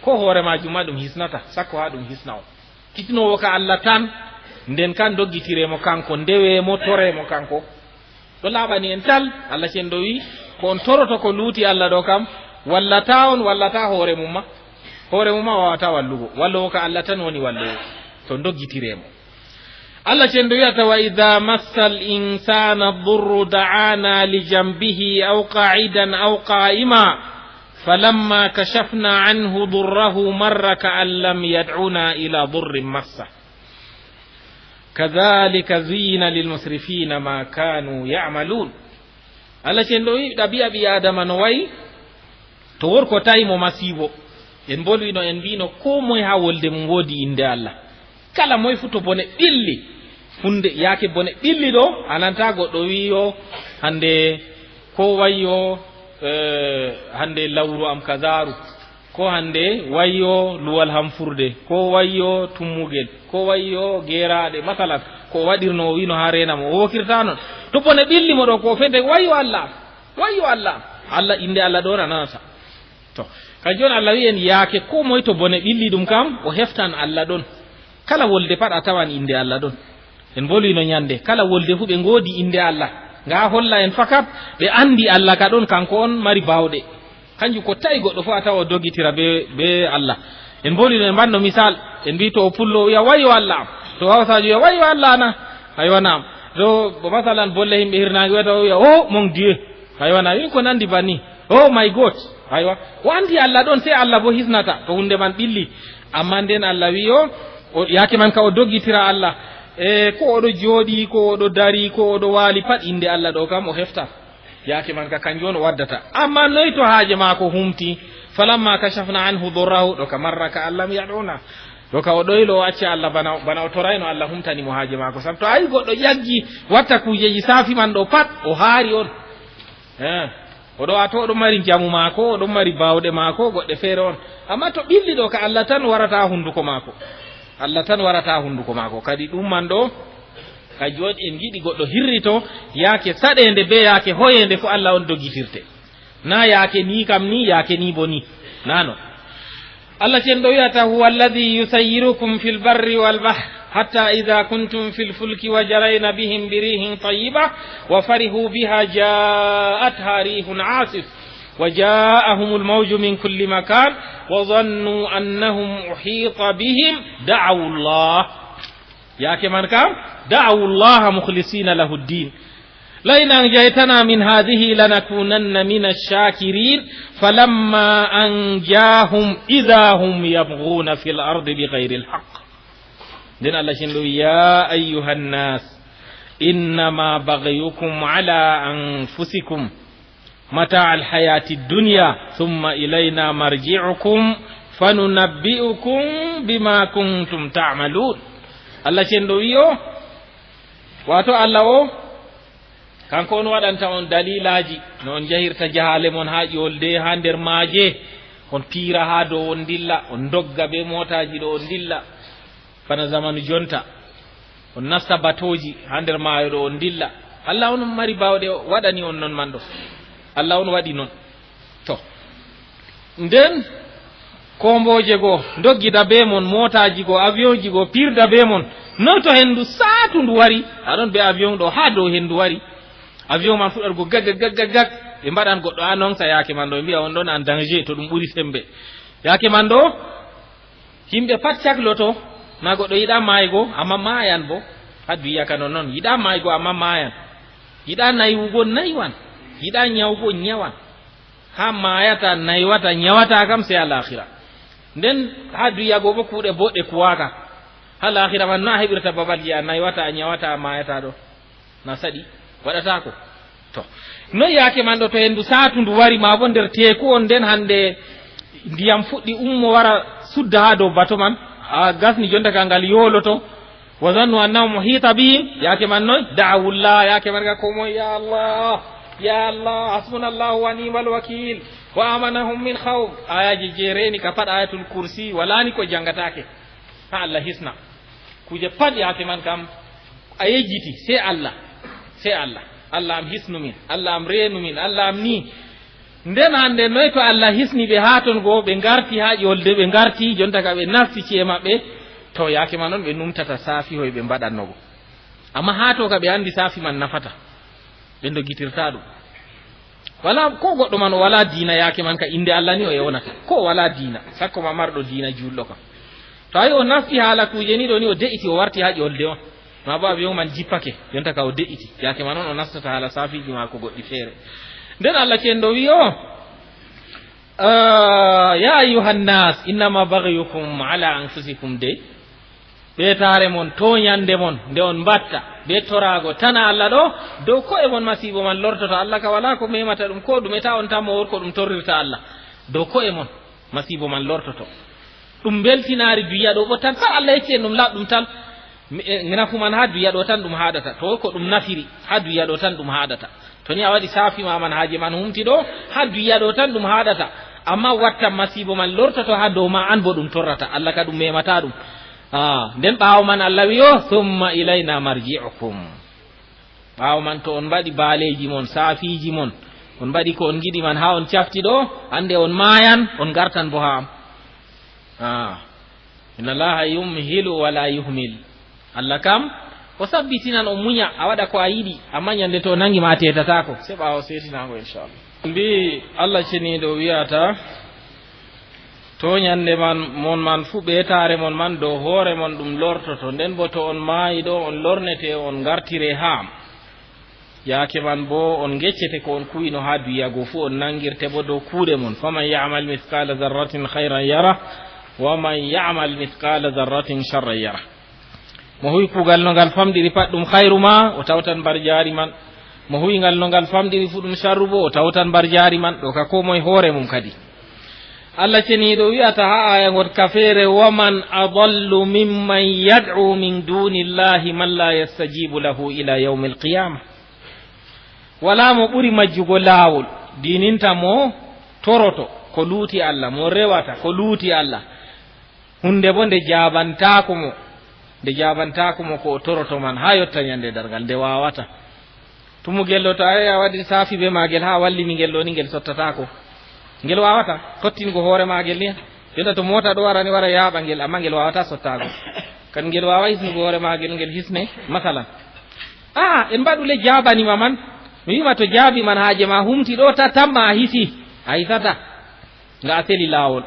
Ko hoore maajum ma ɗum hisnata, sakko haa ɗum hisna on. Kisinoowo ka Allah tan, nden kan doggitire mo kanko, ndewe mo, tore mo kanko. Ɗo laaɓani en tal, Allah cenɗo wi, ko on toroto ko luuti Allah ɗo kam, wallata on, wallata hoore mum ma. Hoore mum ma waawata wallugo. Wallowo ka Allah tan woni wallowo. To doggitire mo. Allah cenɗo wi'ata, "Wa idha massal insana dhurru da'ana li janbihi aw qa'idan aw qa'ima, falamma kashafna anhu dhurrahu marra ka'an lam yad'una ila dhurrin massa. Kadhalika zuyyina lil musrifina ma kanu ya'malun." Allah cenɗo wi, ɗabi'a ɓii Adama no wayi, to worko tawi mo masiibo. En mbolwino, en mbino ko moy haa wolde mum woodi innde Allah. Kala moy fu to bone ɓilli, hunde yaake bone ɓilli ɗo, a nanta goɗɗo wi'i yo hande ko wayyo, eh, hande lawru am kazaaru, ko hande wayyo luwal hamfurde, ko wayyo tummugel, ko wayyo geeraaɗe, masalan, ko o waɗirno o wi'no haa reena mo, o wookirta non. To bone ɓilli mo ɗo, ko o fente, "Wayyo Allah, wayyo Allah." Allah, innde Allah ɗon a nanata. To, kanjum on Allah wi'i en yaake ko moy to bone ɓilli ɗum kam, o heftan Allah ɗon. Kala wolde pat a tawan innde Allah ɗon. En mbolwino nyande, kala wolde fu ɓe ngoodi innde Allah. Nga holla en fakat ɓe andi Allah ka ɗon, kanko on mari bawɗe. Kanjum ko tawi goɗɗo fu a tawa o dogitira be, be Allah. En mbolwino en mbanno misal, en mbi to o pullo o wi'a, "Wayyo Allah am." To Hawsaajo wi'a, "Wayyo Allah na." Aywa naam. To bo masalan bolle himɓe hirnaange wi'ata o wi'a, "Oh, mon Dieu." Aywa naam. Ko nandi banni. "Oh my God." Aywa. O andi Allah ɗon, sey Allah bo hisnata to hunde man ɓilli. Amma nden Allah wi'i o, o, yaake man ka o doggitira Allah. E ko oɗo jooɗi, ko oɗo dari, ko oɗo waali, pat innde Allah ɗo kam o hefta. Yaake man ka kanjum on o waddata. Amma noy to haaje maako humti? Falamma kashafna anhu durrahu, ɗo ka marra ka allam yaɗuna. Ɗo ka o ɗoylo o acca Allah bana, bana o torayno Allah humtani mo haaje maako sam. To ayi goɗɗo ƴaggi watta kuujeji saafi man ɗo pat, o haari on. Eh, o ɗo a to oɗon mari njamu maako, oɗon mari baawɗe maako, goɗɗe feere on. Amma to ɓilli ɗo ka Allah tan warata hunduko maako. Allah tan warata hunduko maako. Kadi ɗum man ɗo, ka jooɗi en ngiɗi goɗɗo hirrito, yaake saɗeende be yaake hoyeende fu Allah on dogitirte. Na yaake ni kam ni, yaake ni bo ni. Na non. Allah cenɗo wi'ata, "Huwa alladhi yusayyirukum fil barri wal bahr, hatta idha kuntum fil fulki wa jarayna bihim bi rihin tayyiba, wa farihu biha ja'atha rihun asif, wa ja'ahumul mawju min kulli makan, wa dhannu annahum uhita bihim, da'awu Allah." Yaake man kam, da'awu Allah mukhlisina lahu ddin. "لئن أنجيتنا من هذه لنكونن من الشاكرين، فلما أنجاهم إذا هم يبغون في الأرض بغير الحق." Nden Allah cenɗo wi, "يا أيها الناس إنما بغيكم على أنفسكم متاع الحياة الدنيا ثم إلينا مرجعكم فننبئكم بما كنتم تعملون." Allah cenɗo wi o, wato Allah o, kanko on waɗanta on dalilaaji no on njahirta jahaale mon haa ƴoolde, haa nder maaje, on piira haa dow on ndilla, on ndogga bee mootaaji ɗo on ndilla, bana zamanu jonta, on nasta batooji haa nder maayo ɗo on ndilla. Allah on mari baawɗe waɗani on non man ɗo. Allah on waɗi non. To, nden kombooje go ndoggida bee mon, mootaaji go, avion ji go piirda bee mon. Noy to hendu saatundu wari, aɗon bee avion ɗo haa dow hendu wari. Avion man fuɗɗan go gag, gag, gag, gag, gag. Ɓe mbaɗan goɗɗo annoncé yaake man ɗo, ɓe mbi'a on ɗon en danger, to ɗum ɓuri sembe. Yaake man ɗo, yimɓe pat cakloto, na goɗɗo yiɗa maaygo, amma maayan bo. Haa duniya ka non non, yiɗa maaygo, amma maayan. Yiɗa naywugo, naywan. Yiɗa nyawgo, nyawan. Haa maayata, naywata, nyawata kam, sey alakhira. Nden haa duniya go bo kuuɗe boɗɗe kuwaka. Haa lakhira man no a heɓirta babal je a naywata, a nyawata, a maayata ɗo? Na saɗi, waɗataako. To, noy yaake man ɗo, to hendu saatundu wari, ma bo nder teeku on, nden hande ndiyam fuɗɗi ummo wara sudda haa dow bato man, a gasni jonta ka ngal yooloto. Wa zannu annahum uhita bihim, yaake man noy? Da'awullah, yaake man ga ko moy? Ya Allah, ya Allah, hasbunallahu wa ni'mal wakil, wa amanahum min khawf. Ayaji je reeni ka pat Ayatul Kursi, wala ni ko jangataake. Ha Allah hisna. Kuje pat yaake man kam a yejjiti, sey Allah, sey Allah. Allah am hisnu min, Allah am reenu min, Allah am ni. Nden hande noy to Allah hisni ɓe haa ton go, ɓe ngarti haa ƴolde, ɓe ngarti, jonta ka ɓe nasti ci'e maɓɓe, to yaake man on ɓe numtata saafi hoy ɓe mbaɗanno go. Amma haa to ka ɓe andi saafi man nafata, ɓe dogitirta ɗum. Wala ko goɗɗo man o wala diina yaake man ka inde Allah ni o ewnata. Ko o wala diina, sakko ma marɗo diina juulɗo kam. To ayi o nasti haala kuuje ni ɗo ni o de'iti o warti haa ƴolde on. Ma bo avion man jippake, jonta ka o de'iti. Yaake man on o nastata haala saafiji maako goɗɗi feere. Nden Allah cenɗo wi o, ah, ya ayyuhan nas, innama baghiyukum ala anfusikum de. Ɓeetaare mon, tooñannde mon, nde on mbatta, bee toraago tan Allah ɗo, dow ko'e mon masiibo man lortoto. Allah ka walaa ko memata ɗum, koo ɗume, ta on tammo wor ko ɗum torrirta Allah. Dow ko'e mon masiibo man lortoto. Ɗum mbeltinaari duya ɗo ɓo tan, tan Allah yecci en ɗum laaɓɗum tan. Mi-, e, nafu man haa duya ɗo tan ɗum haaɗata. To ko ɗum nafiri, haa duya ɗo tan ɗum haaɗata. To ni a waɗi saafi ma man, haaje man humti ɗo, haa duya ɗo tan ɗum haaɗata. Amma watta masiibo man lortoto haa dow ma, an bo ɗum torrata. Allah ka ɗum memata ɗum. Ah, nden ɓaawo man Allah wi'i o, "Summa ilayna marji'ukum." Ɓaawo man to on mbaɗi baaleeji mon, saafiiji mon, on mbaɗi ko on ngiɗi man haa on cafti ɗo, hande on maayan, on ngartan bo haa am. Ah, inna Allaha yumhilu wala yuhmil. Allah kam, o sabbitinan, o munya, a waɗa ko a yiɗi, amma nyande to o nangi ma a teetataako, sey ɓaawo seetinaango, inchallah. Mbi Allah ceniiɗo wi'ata, to nyande man, mon man fu ɓeetaare mon man dow hoore mon ɗum lortoto, nden bo to on maayi ɗo, on lornete, on ngartire haa am. Yaake man boo on ngeccete ko on kuwino haa duya go fuu, on naŋgirte boo dow kuuɗe mon. Faman ya'mal mithqala dharratin khayran yarah, wa man ya'mal mithqala dharratin sharran yarah. Mo huwi kuugal no ngal famɗiri pat ɗum hayru ma, o tawtan mbarjaari man. Mo huwi ngal no ngal famɗiri fu ɗum sharru bo, o tawtan mbarjaari man. Ɗo ka koo moye hoore mum kadi. Allah ceniiɗo wi'ata haa aaya ngot ka feere, "Wa man adallu mimman yad'u min dunillahi man la yastajibu lahu ila yawmil qiyamah." Walaa mo ɓuri majjugo laawol, diininta mo toroto ko luuti Allah, mo rewata ko luuti Allah. Huunde bo nde jaabantaako mo, nde jaabantaako mo ko o toroto man haa yotta ɲande darngal, nde waawata. Tumugel ɗo, to a, a waɗi saafi bee maagel haa wallini ngel ɗo ni, ngel sottataako. Ngel waawata sottingo hoore maagel ni. Jonta to moota ɗo wara ni, wara yaaɓa ngel, ammaa ngel waawata sottaago. Kan ngel waawaa hisnugo hoore maagel, ngel hisne, masalan. Aa, en mbaɗu le jaabani ma man. Mi wi'i ma to jaabi man haaje ma humti ɗo, ta tamma a hisi. A hisata. Nga a seli laawol.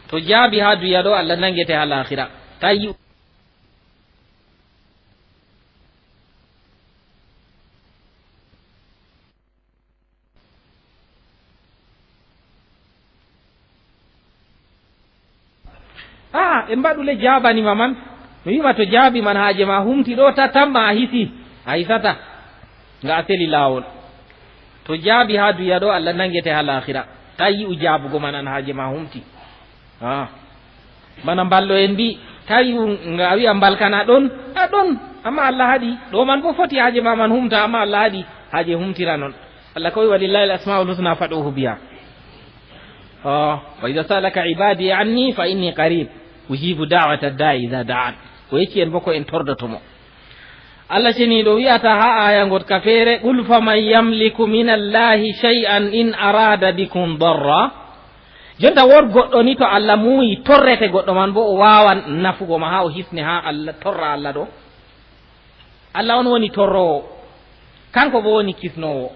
To jaabi haa duya ɗo, Allah nangete haa laakhira. Ta yi'u. Aa, en mbaɗu le jaabani ma man. Mi wi'i ma to jaabi man haaje ma humti ɗo, ta tamma a hisi. A hisata. Nga a seli laawol. To jaabi haa duya ɗo, Allah nangete haa laakhira. Ta yi'u jaabugo man an haaje ma humti. Ah. Bana mballo en mbi', tawi nga a wi'a mbal kan a ɗon, a ɗon, amma Allah haɗi. Ɗo man bo foti haaje ma man humta, amma Allah haɗi haaje humtira non. Allah ko wi, "Walillahi al-asma'ul husna fad'uhu biha." Ah, "Wa idha sa'alaka ibadi anni fa inni qarib, ujibu da'wata da'i idha da'an." O yecci en bo ko en tordoto mo. Allah ceniiɗo wi'ata haa aaya ngot ka feere, "Qul faman yamliku minallahi shay'an in arada bikum darra." Jonta wor goɗɗo ni, to Allah muuyi torrete goɗɗo man, bo o waawan nafugo ma haa o hisne, haa Allah torra Allah ɗo. Allah on woni torroowo, kanko bo woni kisnoowo.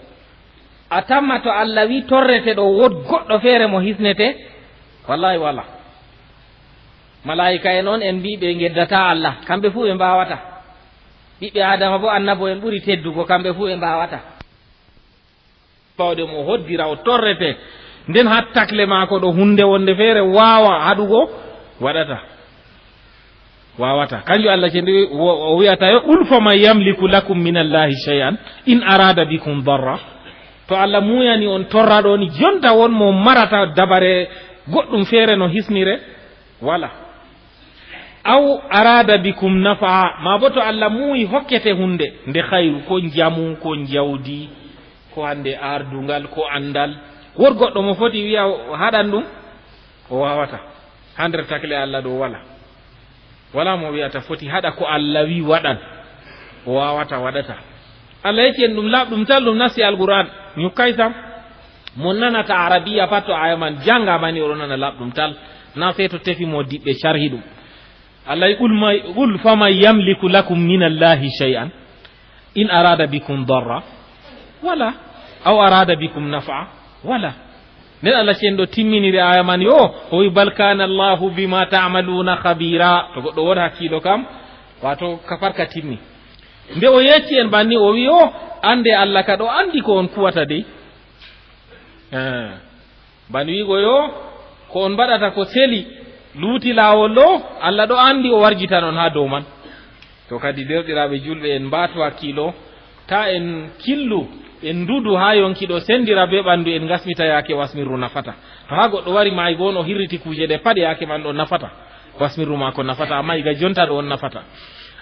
A tamma to Allah wi torrete ɗo, wod goɗɗo feere mo hisnete? Wallahi wala. Malaa'ika en on en mbi' ɓe ngeddataa Allah, kamɓe fuu ɓe mbaawata. Ɓiɓɓe Aadama bo annabo en ɓuri teddugo, kamɓe fuu ɓe mbaawata. Baawɗe mo hoddira o torrete. Nden haa takle maako ɗo huunde wonde feere waawa haɗugo waɗata. Waawata. Kanjum Allah ceniiɗo o, o wi'ata yo, "Qul faman yamliku lakum minallahi shay'an in arada bikum darra." To Allah muuyani on torra ɗo ni, jonta won mo marata dabare goɗɗum feere no hisnire? Wala. Aw arada bikum nafa, maa bo to Allah muuyi hokkete huunde, nde khayru, ko njamu, ko njawdi, ko hande aardungal, ko anndal. Wor goɗɗo mo foti wi'a o haɗan ɗum? O waawata. Haa nder takle Allah ɗo wala. Wala mo wi'ata foti haɗa ko Allah wi waɗan. O waawata, waɗata. Allah yecci en ɗum laaɓɗum tal, ɗum nasti Alqur'aan. Nyukkay sam. Mo nanata Arabiya pat, to aaya man janngaama ni, o ɗo nana laaɓɗum tal. Na sey to tefi mo diɓɓe carhi ɗum. Allah, "Qul ma, qul faman yamliku lakum minallahi shay'an in arada bikum darra, wala, aw arada bikum naf'a, wala." Nden Allah ceniiɗo timminiri aaya man yo, o wi, "Bal kana Allahu bima ta'maluna khabira." To goɗɗo won hakkiilo kam, waato ka farka timmi. Nde o yecci en banni, o wi, "O, annde Allah ka ɗo anndi ko on kuwata dey." Eh. Ban wi'ugo yo, ko on mbaɗata ko seli, luuti laawol ɗo, Allah ɗo anndi, o warjitan on haa dow man. To kadi, deerɗiraaɓe juulɓe, en mbaatu hakkiilo, ta en killu, en ndudu haa yonki ɗo senndira bee ɓanndu, en ngasmita yaake wasmirru nafata. To haa goɗɗo wari maaygo on, o hirriti kuuje ɗe pat, yaake man ɗo nafata. Wasmirru maako nafata, amma iga jonta ɗo on nafata.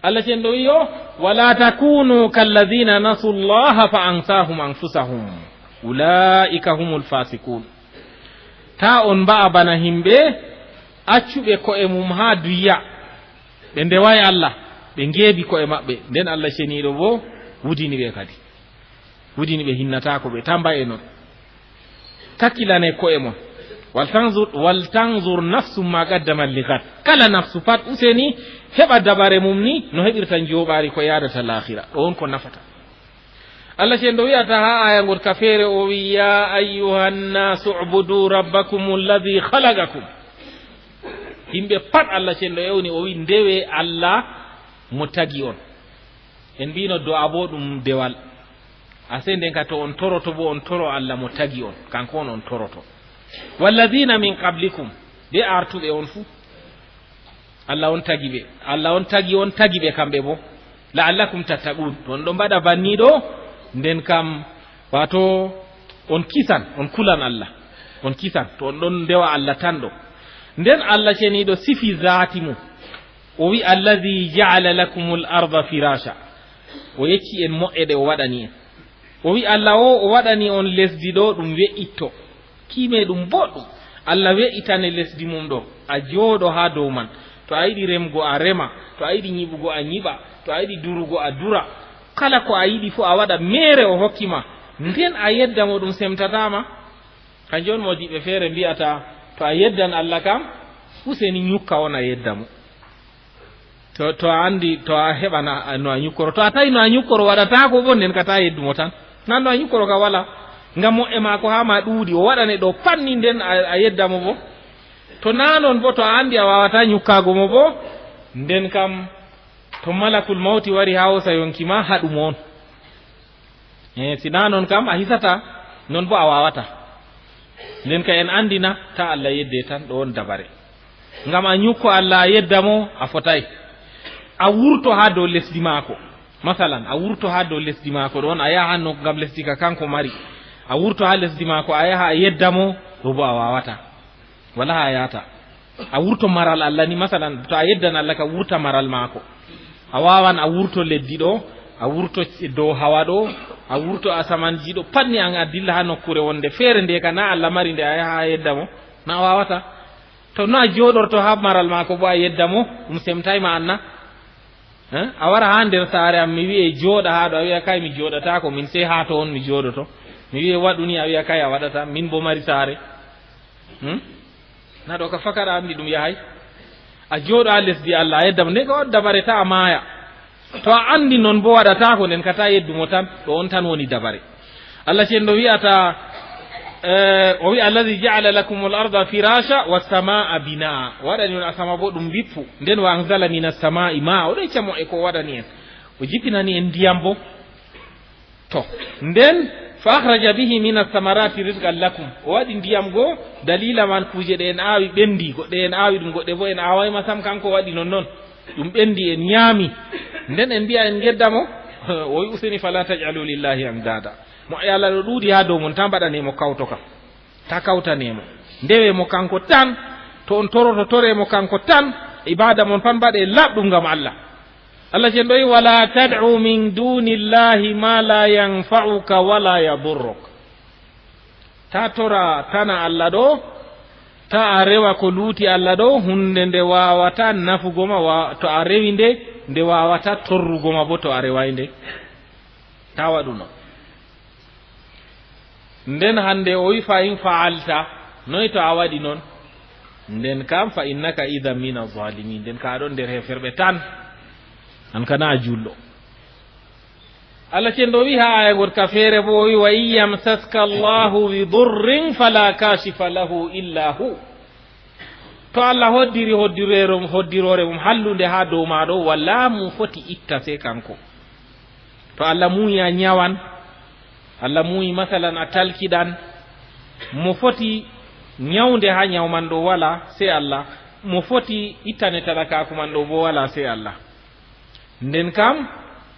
Allah ceniiɗo wi'i yo, "Wala takunu kalladhina nasu Allaha fa ansahum anfusahum. Ulaika humul fasikun." Ta on mba'a bana himɓe accuɓe ko'e mum haa duyya. Ɓe ndewaay Allah, ɓe ngeebi ko'e maɓɓe. Nden Allah ceniiɗo boo wudini ɓe kadi. Wudini ɓe hinnataako ɓe, ta mba'e non. Kakkilane ko'e mon. "Wal tanzur, wal tanzur nafsum ma qaddamat li ghad." Kala nafsu pat useni heɓa dabare mum ni no heɓirta njooɓaari ko yaadata laahira. Ɗo on ko nafata. Allah ceniiɗo wi'ata haa aaya ngot ka feere, o wi, "Ya ayyuhan nasu ubudu rabbakum alladhi khalaqakum." Yimɓe pat Allah ceniiɗo ewni, o wi, "Ndewe Allah mo tagi on." En mbino do'a bo ɗum dewal. A sey nden ka to on toroto bo, on toro Allah mo tagi on. Kanko on on toroto. "Walladhina min qablikum." Be artuɓe on fu. Allah on tagi ɓe. Allah on tagi, on tagi ɓe kamɓe bo. "La'allakum tattaqun." To on ɗon mbaɗa banni ɗo, nden kam, wato, on kisan, on kulan Allah. On kisan, to on ɗon ndewa Allah tan ɗo. Nden Allah ceniiɗo sifi zaati mum. O wi, "Allazi ja'ala lakumul arda firasha." O yecci en moƴƴe ɗe o waɗani en. O wi, "Allah o, o waɗani on lesdi ɗo ɗum we'itto. Kiime ɗum boɗɗum. Allah we'itane lesdi mum ɗo. A jooɗo haa dow man. To a yiɗi remgo a rema. To a yiɗi nyiɓugo a nyiɓa. To a yiɗi durugo a dura. Kala ko a yiɗi fu a waɗa." Meere o hokki ma. Nden a yedda mo ɗum semtataa ma. Kanjum on moodiɓɓe feere mbi'ata, to a yeddan Allah kam, useni nyukka on a yedda mo. To, to a andi, to a heɓana no a nyukkoro. To a tawi no a nyukkoro waɗataako bo, nden ka ta yeddu mo tan. Na no a nyukkoro ka wala. Ngam moƴƴe maako haa ma ɗuuɗi, o waɗane ɗo panni nden a, a yedda mo bo. To na non bo, to a andi a waawata nyukkaago mo bo, nden kam to malakul mawti wari haa hoosa yonki ma, haɗu mo on. E, si na non kam a hisata, non bo a waawata. Nden ka en andina, ta Allah yedde tan, ɗo on dabare. Ngam a nyukko Allah a yedda mo, a fotay. A wurto haa dow lesdi maako. Masalan, a wurto haa dow lesdi maako, ɗo on a yaha haa nokku ngam lesdi ka kanko mari. A wurto haa lesdi maako, a yaha a yedda mo, ɗo bo a waawata. Wala haa yahata. A wurto maral Allah ni, masalan, to a yeddan Allah ka wurta maral maako. A waawan a wurto leddi ɗo, a wurto dow hawa ɗo, a wurto asamanji ɗo, pat ni an a dilla haa nokkuure wonde feere nde ka na Allah mari nde a yaha a yedda mo, na a waawata. To no a jooɗorto haa maral maako bo a yedda mo, ɗum semtay ma an na. Eh? A wara haa nder saare am, mi wi'e jooɗa haa ɗo, a wi'a kay mi jooɗataako, min sey haa to on mi jooɗoto. Mi wi'e waɗu ni, a wi'a kay a waɗata, min bo mari saare. Hmm? Na ɗo ka fakat a andi ɗum yahay. A jooɗo haa lesdi Allah, a yedda mo. Nden ka waɗu dabare ta a maaya. To a andi non bo waɗataako, nden ka ta yeddu mo tan, ɗo on tan woni dabare. Allah cenɗo wi'ata, eh, o wi'a, "Allazi ja'ala lakumul arda firasha was samaa binaa." O waɗani on asama bo ɗum bippu. Nden "wa anzala minas samaa'i maa." O ɗo yecca mo e ko o waɗani en. O jippinani en ndiyam bo. To, nden, "fa akhraja bihi minas samarati rizqan lakum." O waɗi ndiyam go, dalila man kuuje ɗe en aawi ɓendi, goɗɗe en aawi ɗum, goɗɗe bo en aaway ma sam, kanko waɗi non non. Ɗum ɓendi en nyaami. Nden en mbi'a en gedda mo, o wi useni, "fala taj'alu lillahi andada." Mo e Allah ɗo ɗuuɗi haa dow mon, ta mbaɗane mo kawtoka. Ta kawtane mo. Ndewe mo kanko tan. To on toroto, tore mo kanko tan. Ibada mon pan mbaɗe laɓɗum ngam Allah. Allah cenɗo wi, "Wala tad'u min dunillahi ma la yanfa'uka wala yadurruk." Ta tora tana Allah ɗo, ta a rewa ko luuti Allah ɗo, hunde nde waawata nafugo ma, wa-, to a rewi nde, nde waawata torrugo ma bo to a reway nde. Ta waɗu non. Nden hande o wi, "Fa in fa'alta," noy to a waɗi non? Nden kam, "fa innaka idhan mina zalimin," nden ka a ɗon nder heferɓe tan. An kana a julɗo. Allah cenɗo wi haa aya goɗka feere bo, o wi, "Wa in yamsaska Allahu bi durrin fala kashifa lahu illa hu." To Allah hoddiri hoddireere, hoddiroore mum hallunde haa dow maaɗo, walaa mo foti itta sey kanko. To Allah muuyi a nyawan, Allah muuyi masalan a talkiɗan, mo foti nyawnde haa nyaw man ɗo walaa sey Allah, mo foti ittane talakaaku man ɗo bo walaa sey Allah. Nden kam,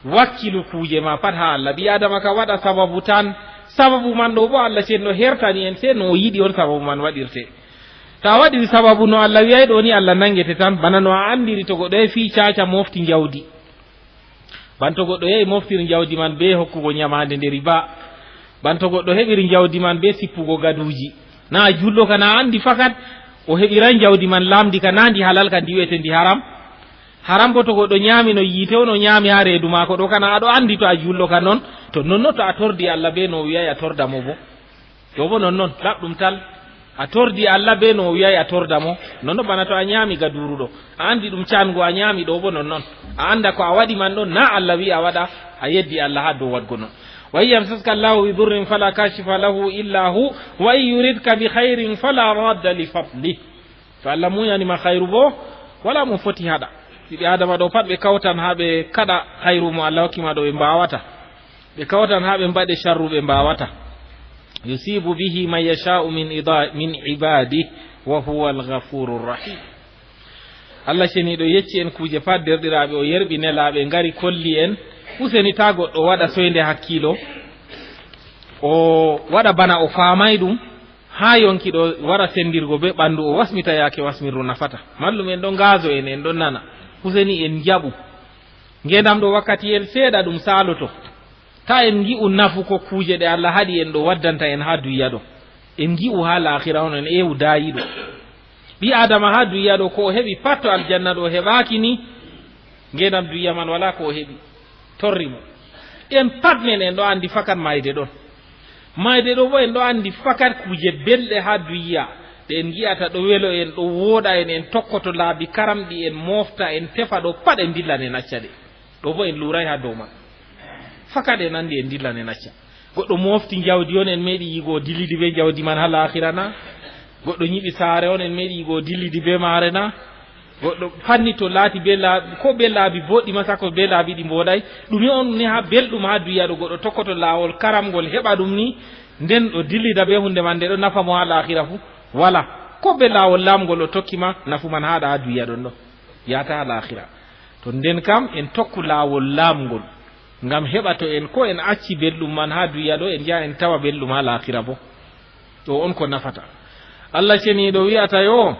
wakkilu kuuje ma pat haa Allah. Ɓii Aadama ka waɗa sababu tan, sababu man ɗo bo Allah cenɗo hertani en, sey no o yiɗi on sababu man waɗirte. To a waɗiri sababu no Allah wi'ay ɗo ni, Allah nangete tan, bana no a andiri to goɗɗo yahi fii caaca mofti njawdi. Ban to goɗɗo yahi moftiri njawdi man bee hokkugo nyamaande nde riba. Ban to goɗɗo heɓiri njawdi man bee sippugo gaduuji. Na a julɗo ka na a andi fakat o heɓiray njawdi man laamndi ka na ndi halal ka ndi wi'ete ndi haram. Haram bo to goɗɗo nyaami no yiite on o nyaami haa reedu maako ɗo, kana a ɗo andi to a julɗo ka non, to nonno to a tordi Allah bee no o wi'ay a torda mo bo. Ɗo bo nonnon, laɓɗum tal. A tordi Allah bee no o wi'ay a torda mo. Nonno bana to a nyaami gaduuru ɗo. A andi ɗum caango a nyaami ɗo bo nonnon. A anda ko a waɗi man ɗon, na Allah wi'i a waɗa, a yeddi Allah haa dow waɗgo non. "Wa in yamsaska Allahu bi durrin fala kashifa lahu illa hu, wa in yuridka bi khairin fala radda li fadlih." To Allah munyani ma khairu bo, wala mo foti haɗa. Ɓiɓɓe Adama ɗo pat ɓe kawtan haa ɓe kaɗa khairu mo Allah hokki ma ɗo ɓe mbawata. Ɓe kawtan haa ɓe mbaɗe sharru ɓe mbawata. "Yusibu bihi man yasha'u min ida-, min ibadi wa huwa al-ghafurur rahim." Allah Ceniiɗo yecci en kuuje pat, derɗiraaɓe, o yerɓi nelaaɓe, ngari kolli en. Useni, taa goɗɗo waɗa soynde hakkiilo, o waɗa bana o faamaay ɗum, haa yonki ɗo wara senndirgo bee ɓanndu, o wasmita yaake wasmirdu nafata. Mallum en ɗon ngaazo en, en ɗon nana. Useni en njaɓu. Ngeendam ɗo wakkatiyel seeɗa ɗum saaloto. Taa en ngi'u nafu ko kuuje ɗe Allah haɗi en ɗo waddanta en haa dunya ɗo. En ngi'u haa laahira on, en eewu daayiiɗo. Ɓii Aadama haa dunya ɗo, ko o heɓi pat to aljanna ɗo heɓaaki ni, ngeendam dunya man walaa ko o heɓi. Torri mo. En pat men en ɗo anndi fakat maayde ɗon. Maayde ɗo boo en ɗo anndi fakat kuuje belɗe haa dunya ɗe en ngi'ata ɗo welo en, ɗo wooɗa en, en tokkoto laabi karamɗi, en moofta, en tefa ɗo pat en ndillan en acca ɗe. Ɗo boo en luuray haa dow man. Fakat en anndi en ndillan en acca. Goɗɗo moofti njawdi on, en meeɗi yi'ugo o dillidi bee njawdi man haa laahira na? Goɗɗo nyiɓi saare on, en meeɗi yi'ugo o dillidi bee maare na? Goɗɗo fanni to laati bee laabi, ko bee laabi booɗɗi ma, sakko bee laabi ɗi mbooɗay. Ɗume on ni haa belɗum haa dunya ɗo goɗɗo tokkoto laawol karamngol heɓa ɗum ni, nden o dillida bee huunde man nde ɗo nafa mo haa laahira fuu? Walaa. Ko bee laawol laamngol o tokki ma, nafu man haɗa haa dunya ɗon ɗo. Yahata haa laahira. To nden kam en tokku laawol laamngol. Ngam heɓa to en, ko en acci belɗum man haa dunya ɗo, en njaha en tawa belɗum haa laahira boo. Ɗo on ko nafata. Allah Ceniiɗo wi'ata yo,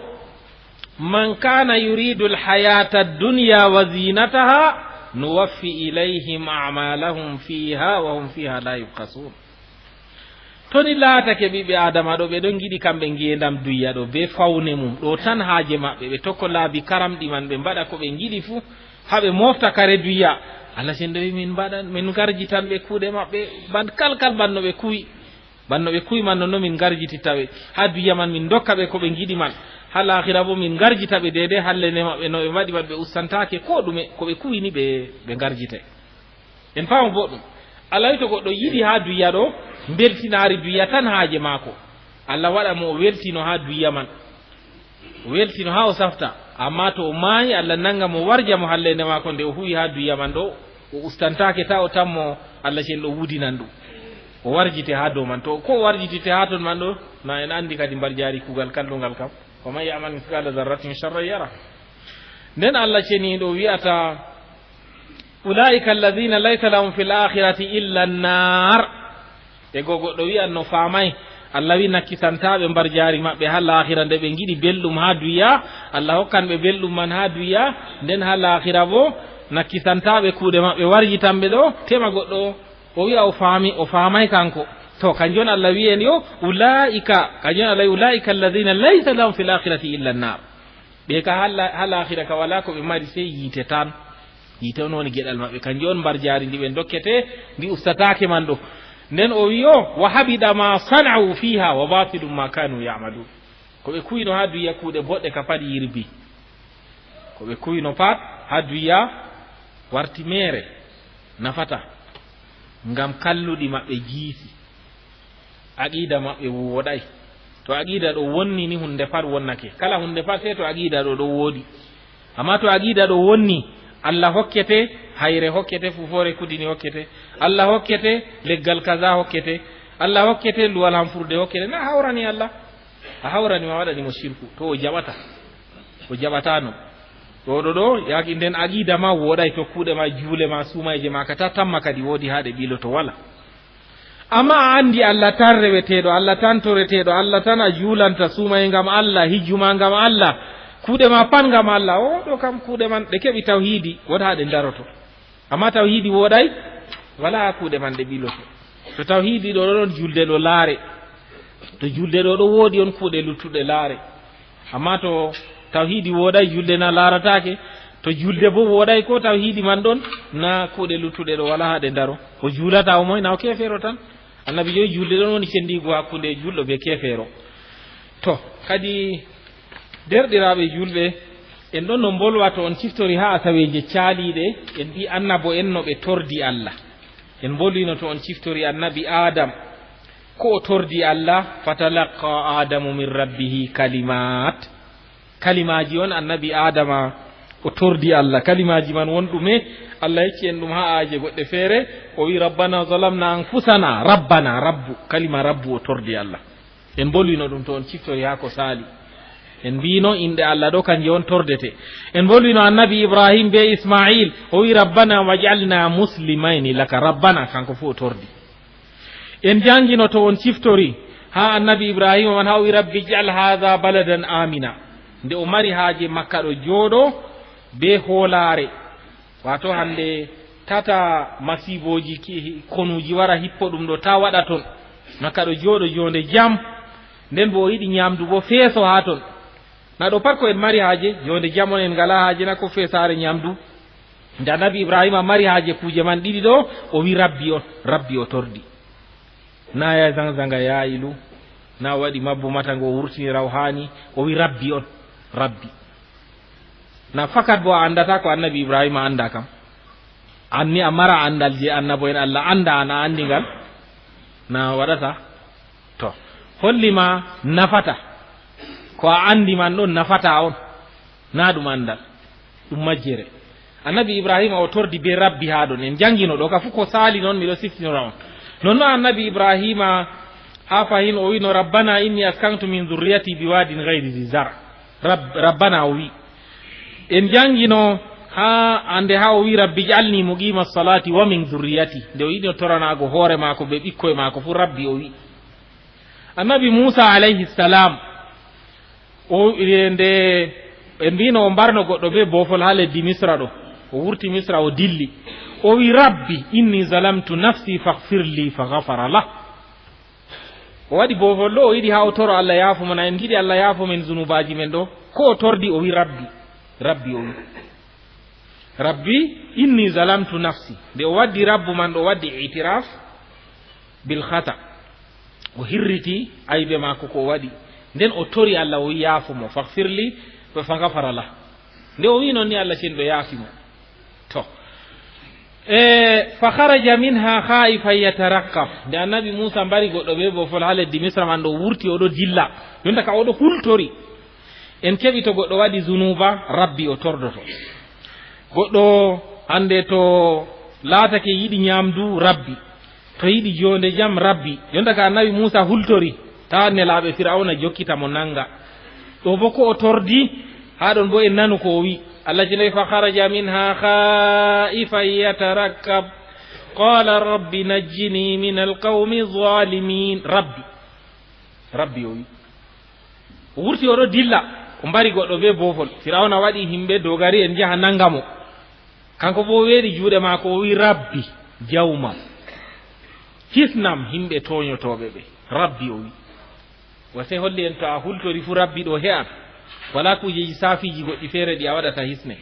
"Man kana yuridu al-hayata ad-dunya wa zinataha nuwaffi ilayhim a'malahum fiha wa hum fiha la yubkhasun." To ni laatake ɓiɓɓe Aadama ɗo, ɓe ɗon ngiɗi kamɓe ngeendam dunya ɗo bee fawne mum, ɗo tan haaje maɓɓe, ɓe tokko laabi karamɗi man, ɓe mbaɗa ko ɓe ngiɗi fuu, haa ɓe moofta kare dunya. Allah Ceniiɗo wi'i, "Min mbaɗan, min ngarjitan ɓe kuuɗe maɓɓe, ban kalkal ban no ɓe kuwi." Ban no ɓe kuwi man, non no min ngarjititta ɓe. Haa dunya man min ndokka ɓe ko ɓe ngiɗi man. Haa laahira boo min ngarjita ɓe deydey halleende maɓɓe no ɓe mbaɗi man, ɓe ustantaake koo ɗume, ko ɓe kuwi ni ɓe, ɓe ngarjitay. En paama booɗɗum. Allah wi'i to goɗɗo yiɗi haa dunya ɗo, mbeltinaari dunya tan haaje maako. Allah waɗa mo o weltino haa dunya man. O weltino haa o safta. Ammaa to o maayi, Allah nannga mo, warja mo halleende maako nde o huwi haa dunya man ɗo, o ustantaake, taa o tammo Allah Ceniiɗo wudinan ɗum. O warjite haa dow man. To ko o warjitite haa ton man ɗo, na en anndi kadi mbarjaari kuugal kallungal kam. "Wa man ya'mal mithqala dharratin sharran yara." Nden Allah Ceniiɗo wi'ata, "Ulaa'ika alladhina laysa lahum fil akhirati illa an-nar." E go goɗɗo wi'an no faamay, Allah wi'i nakkisantaaɓe mbarjaari maɓɓe haa laahira, nde ɓe ngiɗi belɗum haa dunya, Allah hokkan ɓe belɗum man haa dunya, nden haa laahira boo nakkisantaaɓe kuuɗe maɓɓe, warjitan ɓe ɗo, tema goɗɗo o wi'a o faami, o faamay kanko. To, kanjum on Allah wi'i en yo, "Ulaa'ika", kanjum on Allah wi'i, "Ulaa'ika alladhina laysa lahum fil akhirati illa an-nar." Ɓe ka haa la-, haa laahira ka walaa ko ɓe mari sey yiite tan. Yiite on woni geɗal maɓɓe. Kanjum on mbarjaari ndi ɓe ndokkete, ndi ustataake man ɗo. Nden o wi'i, "Wa habida ma sana'u fiha wa batilun ma kanu ya'malun." Ko ɓe kuwino haa dunya kuuɗe boɗɗe ka pat yirbi. Ko ɓe kuwino pat haa dunya warti meere nafata. Ngam kalluɗi maɓɓe jiisi. Aqiida maɓɓe wooɗay. To aqiida ɗo wonni ni, huunde pat wonnake. Kala huunde pat sey to aqiida ɗo ɗo wooɗi. Amma to aqiida ɗo wonni, Allah hokkete, hayre hokkete, fuufoore kudini hokkete, Allah hokkete, leggal kaza hokkete, Allah hokkete, luwal hamfurde hokkete, na a hawrani Allah. A hawrani ma, waɗani mo shirku. To o jaɓata. O jaɓataano. Ɗo, ɗo, ɗo, yaaki nden aqiida ma wooɗay, to kuuɗe ma, juule ma, suumayje ma, ka ta tamma kadi woodi haa ɗe ɓiloto, wala. Amma a anndi Allah tan reweteeɗo, Allah tan toreteeɗo, Allah tan a juulanta, suumay ngam Allah, hijju ma ngam Allah, kuuɗe ma pat ngam Allah. O, ɗo kam kuuɗe man ɗe keɓi tawhiidi, wota ɗe ndaroto. Amma tawhiidi wooɗay, walaa kuuɗe man ɗe ɓiloto. To tawhiidi ɗo, ɗo ɗon julde ɗo laare. To julde ɗo, ɗo wooɗi on kuuɗe luttuɗe laare. Amma to tawhiidi wooɗay, julde na laarataake. To julde boo wooɗay, ko tawhiidi man ɗon, na kuuɗe luttuɗe ɗo walaa haa ɗe ndaro. O juulata o moy, na o keefeero tan. Annabi joyi julde ɗon woni cendiigu hakkunde juulɗo bee keefeero. To, kadi, derɗiraaɓe juulɓe, en ɗon no mbolwa to on ciftori haa asaweeje caaliiɗe, en mbi'i annabo en no ɓe tordi Allah. En mbolwino to on ciftori annabi Adam, ko o tordi Allah, "Fatalaqqa Adamu min rabbihi kalimat." Kalimaaji on annabi Adama o tordi Allah. Kalimaaji man won ɗume? Allah yecci en ɗum haa aaje goɗɗe feere. O wi, "Rabbana zalamna anfusana." Rabbana, Rabbu. Kalima Rabbu o tordi Allah. En mbolwino ɗum to on ciftori haa ko saali. En mbiino inɗe Allah ɗo kanje on tordete. En mbolwino annabi Ibrahim be Ismail, o wi, "Rabbana waj'alna muslimayni laka." Rabbana kanko fu o tordi. En jangino to on ciftori ha annabi Ibrahima man ha o wi, "Rabbi ij'al hadha baladan amina." Nde o mari haaje Makka ɗo jooɗo be hoolaare. Wato hande tata masiboji ki-, konuji wara hippo ɗum ɗo ta waɗa ton. Makka ɗo jooɗo jonde jam. Nden bo o yiɗi nyamdu bo feeso ha ton. Na ɗo pat ko en mari haaje, jonde jam on en ngala haaje na ko feesaare nyamdu. Nde annabi Ibrahima mari haaje kuje man ɗiɗi ɗo, o wi, "Rabbi on, Rabbi o tordi." Na ya zangzanga ya ilu, na waɗi mabbo mata ngo wurtini rawhani, o wi, "Rabbi on, Rabbi." Na fakat bo a andata ko annabi Ibrahima anda kam. Anni a mara andal je annabo en Allah anda an a andi ngal, na waɗata. To, holli ma nafata. Ko a andi man ɗon nafata on. Na ɗum andal. Ɗum majjere. Annabi Ibrahima o tordi be Rabbi ha ɗon. En jangino ɗo ka fu ko sali non miɗo siftinora on. Non no annabi Ibrahima ha fahin o wino, "Rabbana inni askantu min zurriyati biwadin ghairi zi zar." Rab-, Rabbana o wi. En jangino ha ande ha o wi, "Rabbi ij'alni muqima salati wa min zurriyati." Nde o yiɗi o toranago hoore mako be ɓikkoy mako fu Rabbi o wi. Annabi Musa alayhi salam, o, e, nde en mbino o mbarno goɗɗo be boofol ha leddi Misra ɗo, o wurti Misra o dilli. O wi, "Rabbi, inni zalamtu nafsi faghfir li," fa ghafara lah. O waɗi boofol ɗo, o yiɗi ha o toro Allah yaafo mo, na en giɗi Allah yaafo men zunubaji men ɗo. Ko o tordi, o wi, "Rabbi, Rabbi," o wi. "Rabbi, inni zalamtu nafsi." Nde o waddi Rabbu man, o waddi itiraf bil khata. O hirriti aybe maako ko o waɗi. Nden o tori Allah, o wi, "Yaafo mo, faghfir li," fa ghafara lah. Nde o wi non ni, Allah cenɗo yaafi mo. To. E, "Fa kharaja minha khaifan yataraqqab." Nde annabi Musa mbari goɗɗo be boofol ha leddi Misra man, ɗo wurti, o ɗo dilla. Jonta ka o ɗo hultori. En keɓi to goɗɗo waɗi zunuba, Rabbi o tordoto. Goɗɗo hande to laatake yiɗi nyamdu, Rabbi. To yiɗi jonde jam, Rabbi. Jonta ka annabi Musa hultori, ta nelaaɓe Fir'auna jokkita mo nanga. Ɗo bo ko o tordi, ha ɗon bo en nanu ko o wi. Allah jinayi, "Fa kharaja minha khaifan yataraqqab. Qala rabbi najjini min alqawmi zalimin." Rabbi. Rabbi o wi. O wurti o ɗo dilla, o mbari goɗɗo be boofol. Fir'auna waɗi himɓe dogari en jaha nanga mo. Kanko bo o weeɗi juuɗe maako, o wi, "Rabbi, jawmam, hisnam himɓe toonyotooɓe ɓe." Rabbi o wi. Wa sey holli en to a hultori fu Rabbi ɗo he'an. Wala kujeji saafiji goɗɗi feere ɗi a waɗata hisne.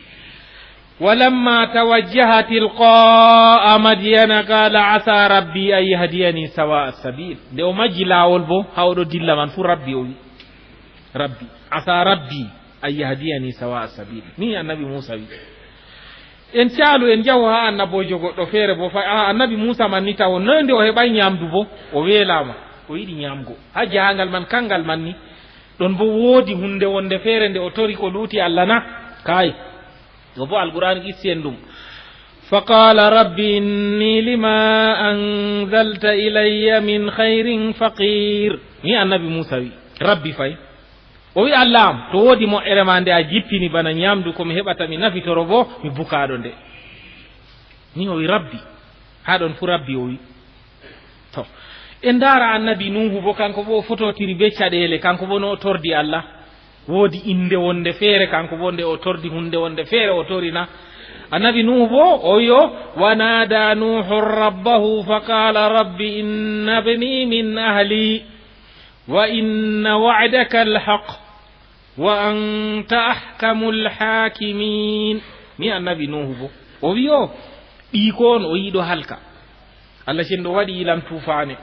"Walamma tawajjaha tilqa'a Madyana qala asa rabbi an yahdiyani sawa'a sabil." Nde o majji laawol bo, ha o ɗo dilla man fu Rabbi o wi. Rabbi, asa rabbi an yahdiyani sawa'a sabil. Ni annabi Musa wi. En caalu, en jahu ha annabojo goɗɗo feere bo, fa, a, annabi Musa man ni tawo, noy nde o heɓay nyamdu bo, o weelama, o yiɗi nyamgo. Ha jahangal man, kangal man ni, ɗon bo woodi hunde wonde feere nde o tori ko luuti Allah na? Kay. Ɗo bo Alqur'an qissi en ɗum. "Faqala rabbi inni lima anzalta ilayya min khairin faqir." Ni annabi Musa wi, "Rabbi fay." O wi, "Allah am, to woodi moƴƴere ma nde a jippini bana nyamdu ko mi heɓata mi nafitoro bo, mi bukaaɗo nde." Ni o wi, "Rabbi." Ha ɗon fu Rabbi o wi. To, en ndaara annabi Nuhu bo, kanko bo o fototiri be caɗeele, kanko bo no o tordi Allah. Woodi inde wonde feere, kanko bo nde o tordi hunde wonde feere o torina. Annabi Nuhu bo, o wi o, "Wa nada Nuhu rabbahu fa qala rabbi inna ibni min ahli wa inna wa'daka alhaq wa anta ahkamul hakimin." Ni annabi Nuhu bo, o wi o, ɓiiko on o yiɗo halka. Allah cenɗo waɗi ilam tuufaane.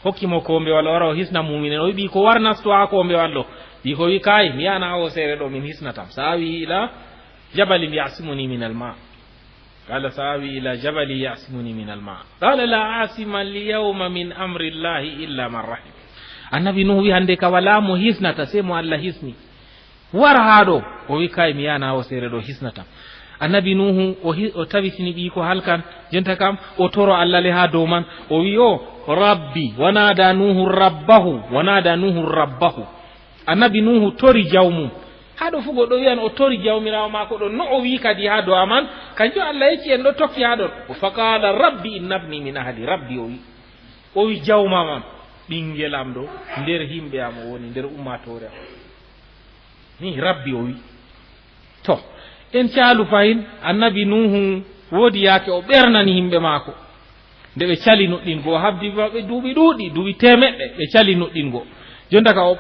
Hokki mo kombewal, o wara o hisna muminen. O wi ɓiiko war nasto ha kombewal ɗo. Ɓiiko wi, "Kay, mi yana ha hosere ɗo min hisnatam. Sa'awi ila jabalin ya'simuni min alma." Qala sa'awi ila jabalin ya'simuni min alma. Qala la asima alyawma min amri llahi illa man rahim. Annabi Nuhu wi, "Hande ka wala mo hisnata, sey mo Allah hisni. War ha ɗo." O wi, "Kay, mi yana ha hosere ɗo hisnatam." Annabi Nuhu o hi-, o tabitini ɓiiko halkan, jonta kam, o toro Allah le ha dow man. O wi o, "Rabbi," wa nada Nuhu rabbahu, wa nada Nuhu rabbahu. Annabi Nuuhu tori jawmum. Haa ɗo fuu goɗɗo wiyan o tori jawmiraawo maako ɗon, no o wi'i kadi haa do'a man, kanjum Allah yecci en ɗo tokki haa ɗon. O faqaala, "Rabbi inna ibni min ahli." Rabbi o wi'i. O wi'i, "Jawmam am, ɓingel am ɗo, nder himɓe am o woni, nder ummaatoore am." Ni Rabbi o wi'i. To, en caalu fahin, Annabi Nuuhu woodi yaake o ɓernani himɓe maako. Nde ɓe cali nuɗɗingo, o habdi maɓɓe duuɓi ɗuuɗi, duuɓi teemeɗɗe, ɓe cali nuɗɗingo. Jonta ka o,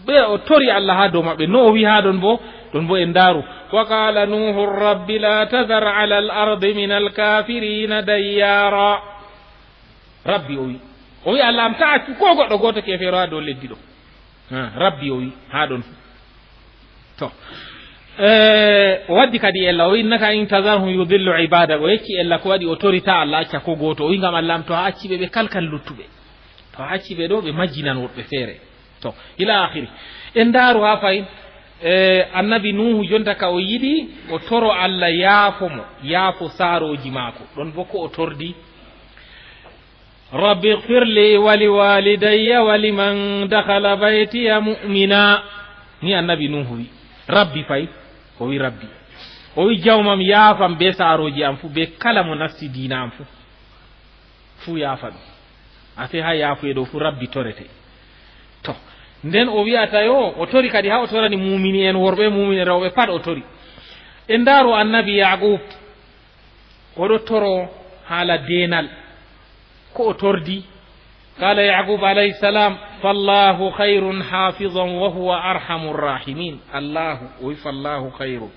ɓe, o tori Allah haa dow maɓɓe, no o wi'i haa ɗon bo, ɗon bo en ndaaru. "Wa qaala Nuuhu rabbi la tadhar ala al-ardi min al-kaafiriina dayyaara." Rabbi o wi'i. O wi'i, "Allah am, ta accu koo goɗɗo gooto keefeero haa dow leddi ɗo." Ha, Rabbi o wi'i, haa ɗon. To. Eh, o waddi kadi ella, o wi'i, "Innaka in tadharhum yudillu ibadak." O yecci ella ko waɗi o tori ta Allah acca ko gooto. O wi'i, "Ngam Allah am, to a acci ɓe, ɓe kalkan luttuɓe. To a acci ɓe ɗo, ɓe majjinan woɗɓe feere." To, ila akhiri. En ndaaru haa fahin, eh, Annabi Nuuhu jonta ka o yiɗi, o toro Allah yaafo mo, yaafo saarooji maako. Ɗon bo ko o tordi, "Rabbi ighfir li wa li walidayya wa liman dakhala baytiya mu'mina." Ni Annabi Nuuhu wi, "Rabbi fay," o wi, "Rabbi." O wi, "Jawmam, yaafam be saarooji am fu, be kala mo nasti diina am fu. Fu yaafa ɗum." A sey haa yaafuye ɗo fu Rabbi torete. To, nden o wi'ata yo, o tori kadi haa o torani muumini en worɓe, muumini rewɓe pat o tori. En ndaaru Annabi Yaaqub. O ɗo toro haala deenal. Ko o tordi? Qaala Yaaqub alayhi salam, "Fallahu khayrun hafizan wa huwa arhamur rahimin." Allahu, o wi, "Fallahu khayrun."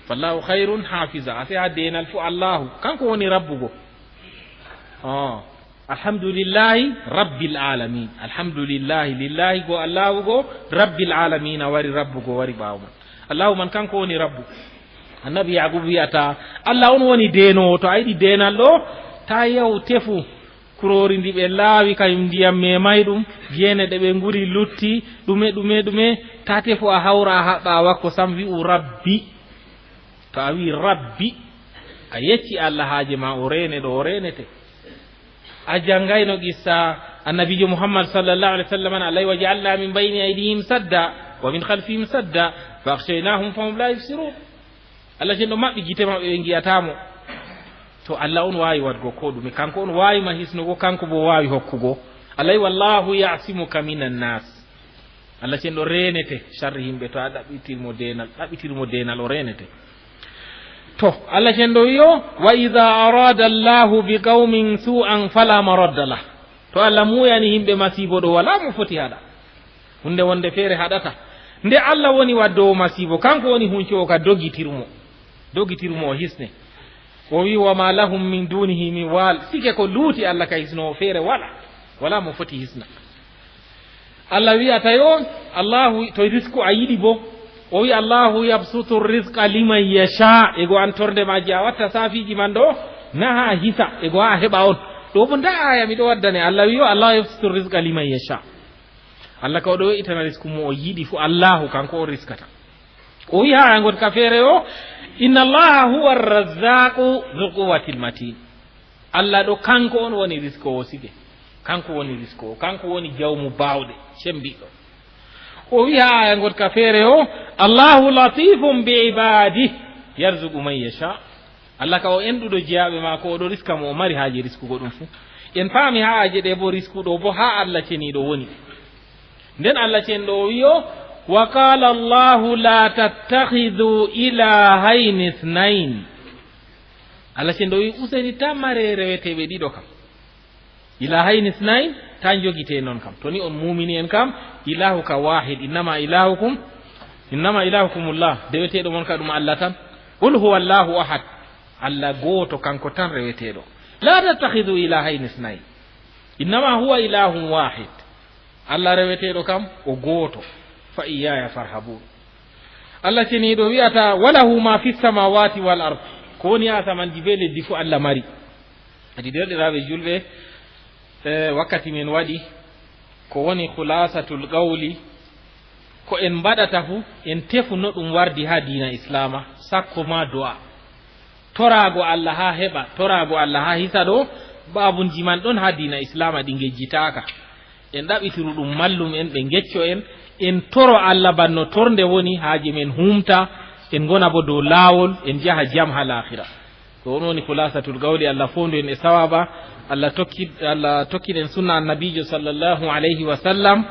"Fallahu khayrun hafiza." A sey haa deenal fu Allahu. Kanko woni Rabbu go. Oh. Alhamdulillahi Rabbil alamin. Alhamdulillahi, lillahi go, Allahu go, Rabbil alamin, a wari Rabbu go, wari ɓaawo man. Allahu man kanko woni Rabbu. Annabi Yaaqub wi'ata, Allah on woni deenoowo. To a yiɗi deenal ɗo, ta yahu tefu kuroori ndi ɓe laawi, kayum ndiyam meemay ɗum, geene ɗe ɓe nguri lutti, ɗume, ɗume, ɗume, ta tefu a hawra a haɓɓa a wakko sam, wi'u Rabbi. To a wi'i Rabbi, a yecci Allah haaje ma, o reene ɗo o reenete. A janngayno qissa Annabiijo Muhammad sallallahu alaihi wasallam, Allah wi, "Waja'alna min bayni aydihim sadda, wa min khalfihim sadda, fa aghshaynahum fahum la yubsirun." Allah cenɗo maɓɓi gite maɓɓe, ɓe ngi'ataa mo. To Allah on waawi waɗgo ko ɗume, kanko on waawi ma hisnugo, kanko bo waawi hokkugo. Allah wi, "Wallahu ya'simuka minan nas." Allah cenɗo reenete sharri himɓe, to a ɗaɓɓitir mo deenal, ɗaɓɓitir mo deenal, o reenete. To, Allah cenɗo wi'o, "Wa idha arada Allahu bi qaumin su'an fala maradda lah." To Allah muuyani himɓe masiibo ɗo, walaa mo foti haɗa. Hunde wonde feere haɗata. Nde Allah woni waddoowo masiibo, kanko woni huncoowo ka dogitir mo. Dogitir mo o hisne. O wi, "Wa ma lahum min dunihi min wal." Sike ko luuti Allah ka hisnoowo feere wala. Wala mo foti hisna. Allah wi'ata yo, Allahu to risku a yiɗi bo. O wi, "Allahu yabsutu rizqa liman yasha." E go an torde maaji a watta saafiji man ɗo, na ha a hisa, e go ha a heɓa on. Ɗo bo nda aya mi ɗo waddane. Allah wi yo, "Allahu yabsutu rizqa liman yasha." Allah ka o ɗo we'itana risku mo o yiɗi fu, Allahu kanko o riskata. O wi ha aya ngon ka feere o, "Inna Allaha huwa ar-razzaqu dhul quwwatil matin." Allah ɗo kanko on woni riskoowo sike. Kanko woni riskoowo, kanko woni jawmu baawɗe, cembiɗɗo. O wi ha aya ngon ka feere o, "Allahu latifun bi ibadih, yarzuqu man yasha." Allah ka o enɗuɗo jeyaaɓe maako, o ɗo riska mo o mari haaje riskugo ɗum fu. En paami ha aje ɗe bo riskuɗo bo ha Allah ceniiɗo woni. Nden Allah cenɗo o wi'o, "Wa qala Allahu la tattakhidhu ilahayni ithnayn." Allah cenɗo wi, "Useni ta mare reweteeɓe ɗiɗo kam. Ilahayni ithnayn, ta njogite non kam. To ni on muumini en kam, ilahuka wahid, innama ilahukum, innama ilahukumullah, deweteeɗo mon ka ɗum Allah tan. Qul huwa Allahu ahad." Allah gooto, kanko tan reweteeɗo. "La tattakhidhu ilahayni ithnayn. Innama huwa ilahun wahid." Allah reweteeɗo kam, o gooto. "Fa iyyaya farhabun." Allah ceniiɗo wi'ata, "Wa lahu ma fis samawati wal ard." Ko woni ha asamanji be leddi fu Allah mari. Adi deerɗiraaɓe julɓe, eh, wakkati men waɗi, ko woni khulasatul qawli, ko en mbaɗata fu, en tefu no ɗum wardi ha diina Islaama, sakko ma du'a. Toraago Allah ha heɓa, toraago Allah ha hisa ɗo, baabunji man ɗon ha diina Islaama ɗi ngejjitaaka. En ɗaɓɓitiru ɗum mallum en, ɓe ngecco en, En toro Allah banno tornde woni haaje men humta, en ngona bo dow laawol, en jaha jam haa laakhira. Ko on woni khulasatul qawli, Allah foondu en e sawaba. Allah tokki, Allah tokkin en sunna annabiijo sallallahu alayhi wa sallam.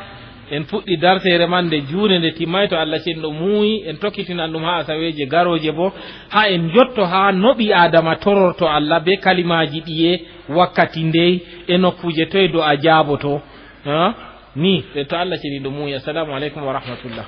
En fuɗɗi darseere man nde juunde nde timmay, to Allah cenɗo muuyi, en tokkitinan ɗum haa asaweeje garooje bo, haa en njotto haa no ɓii Aadama tororto Allah be kalimaaji ɗiye, wakkati ndey, e nokkuuje toy do'a jaaboto. Ha? Ni, ɓe to Allah ceniiɗo muuyi. Assalamu aleykum wa rahmatullah.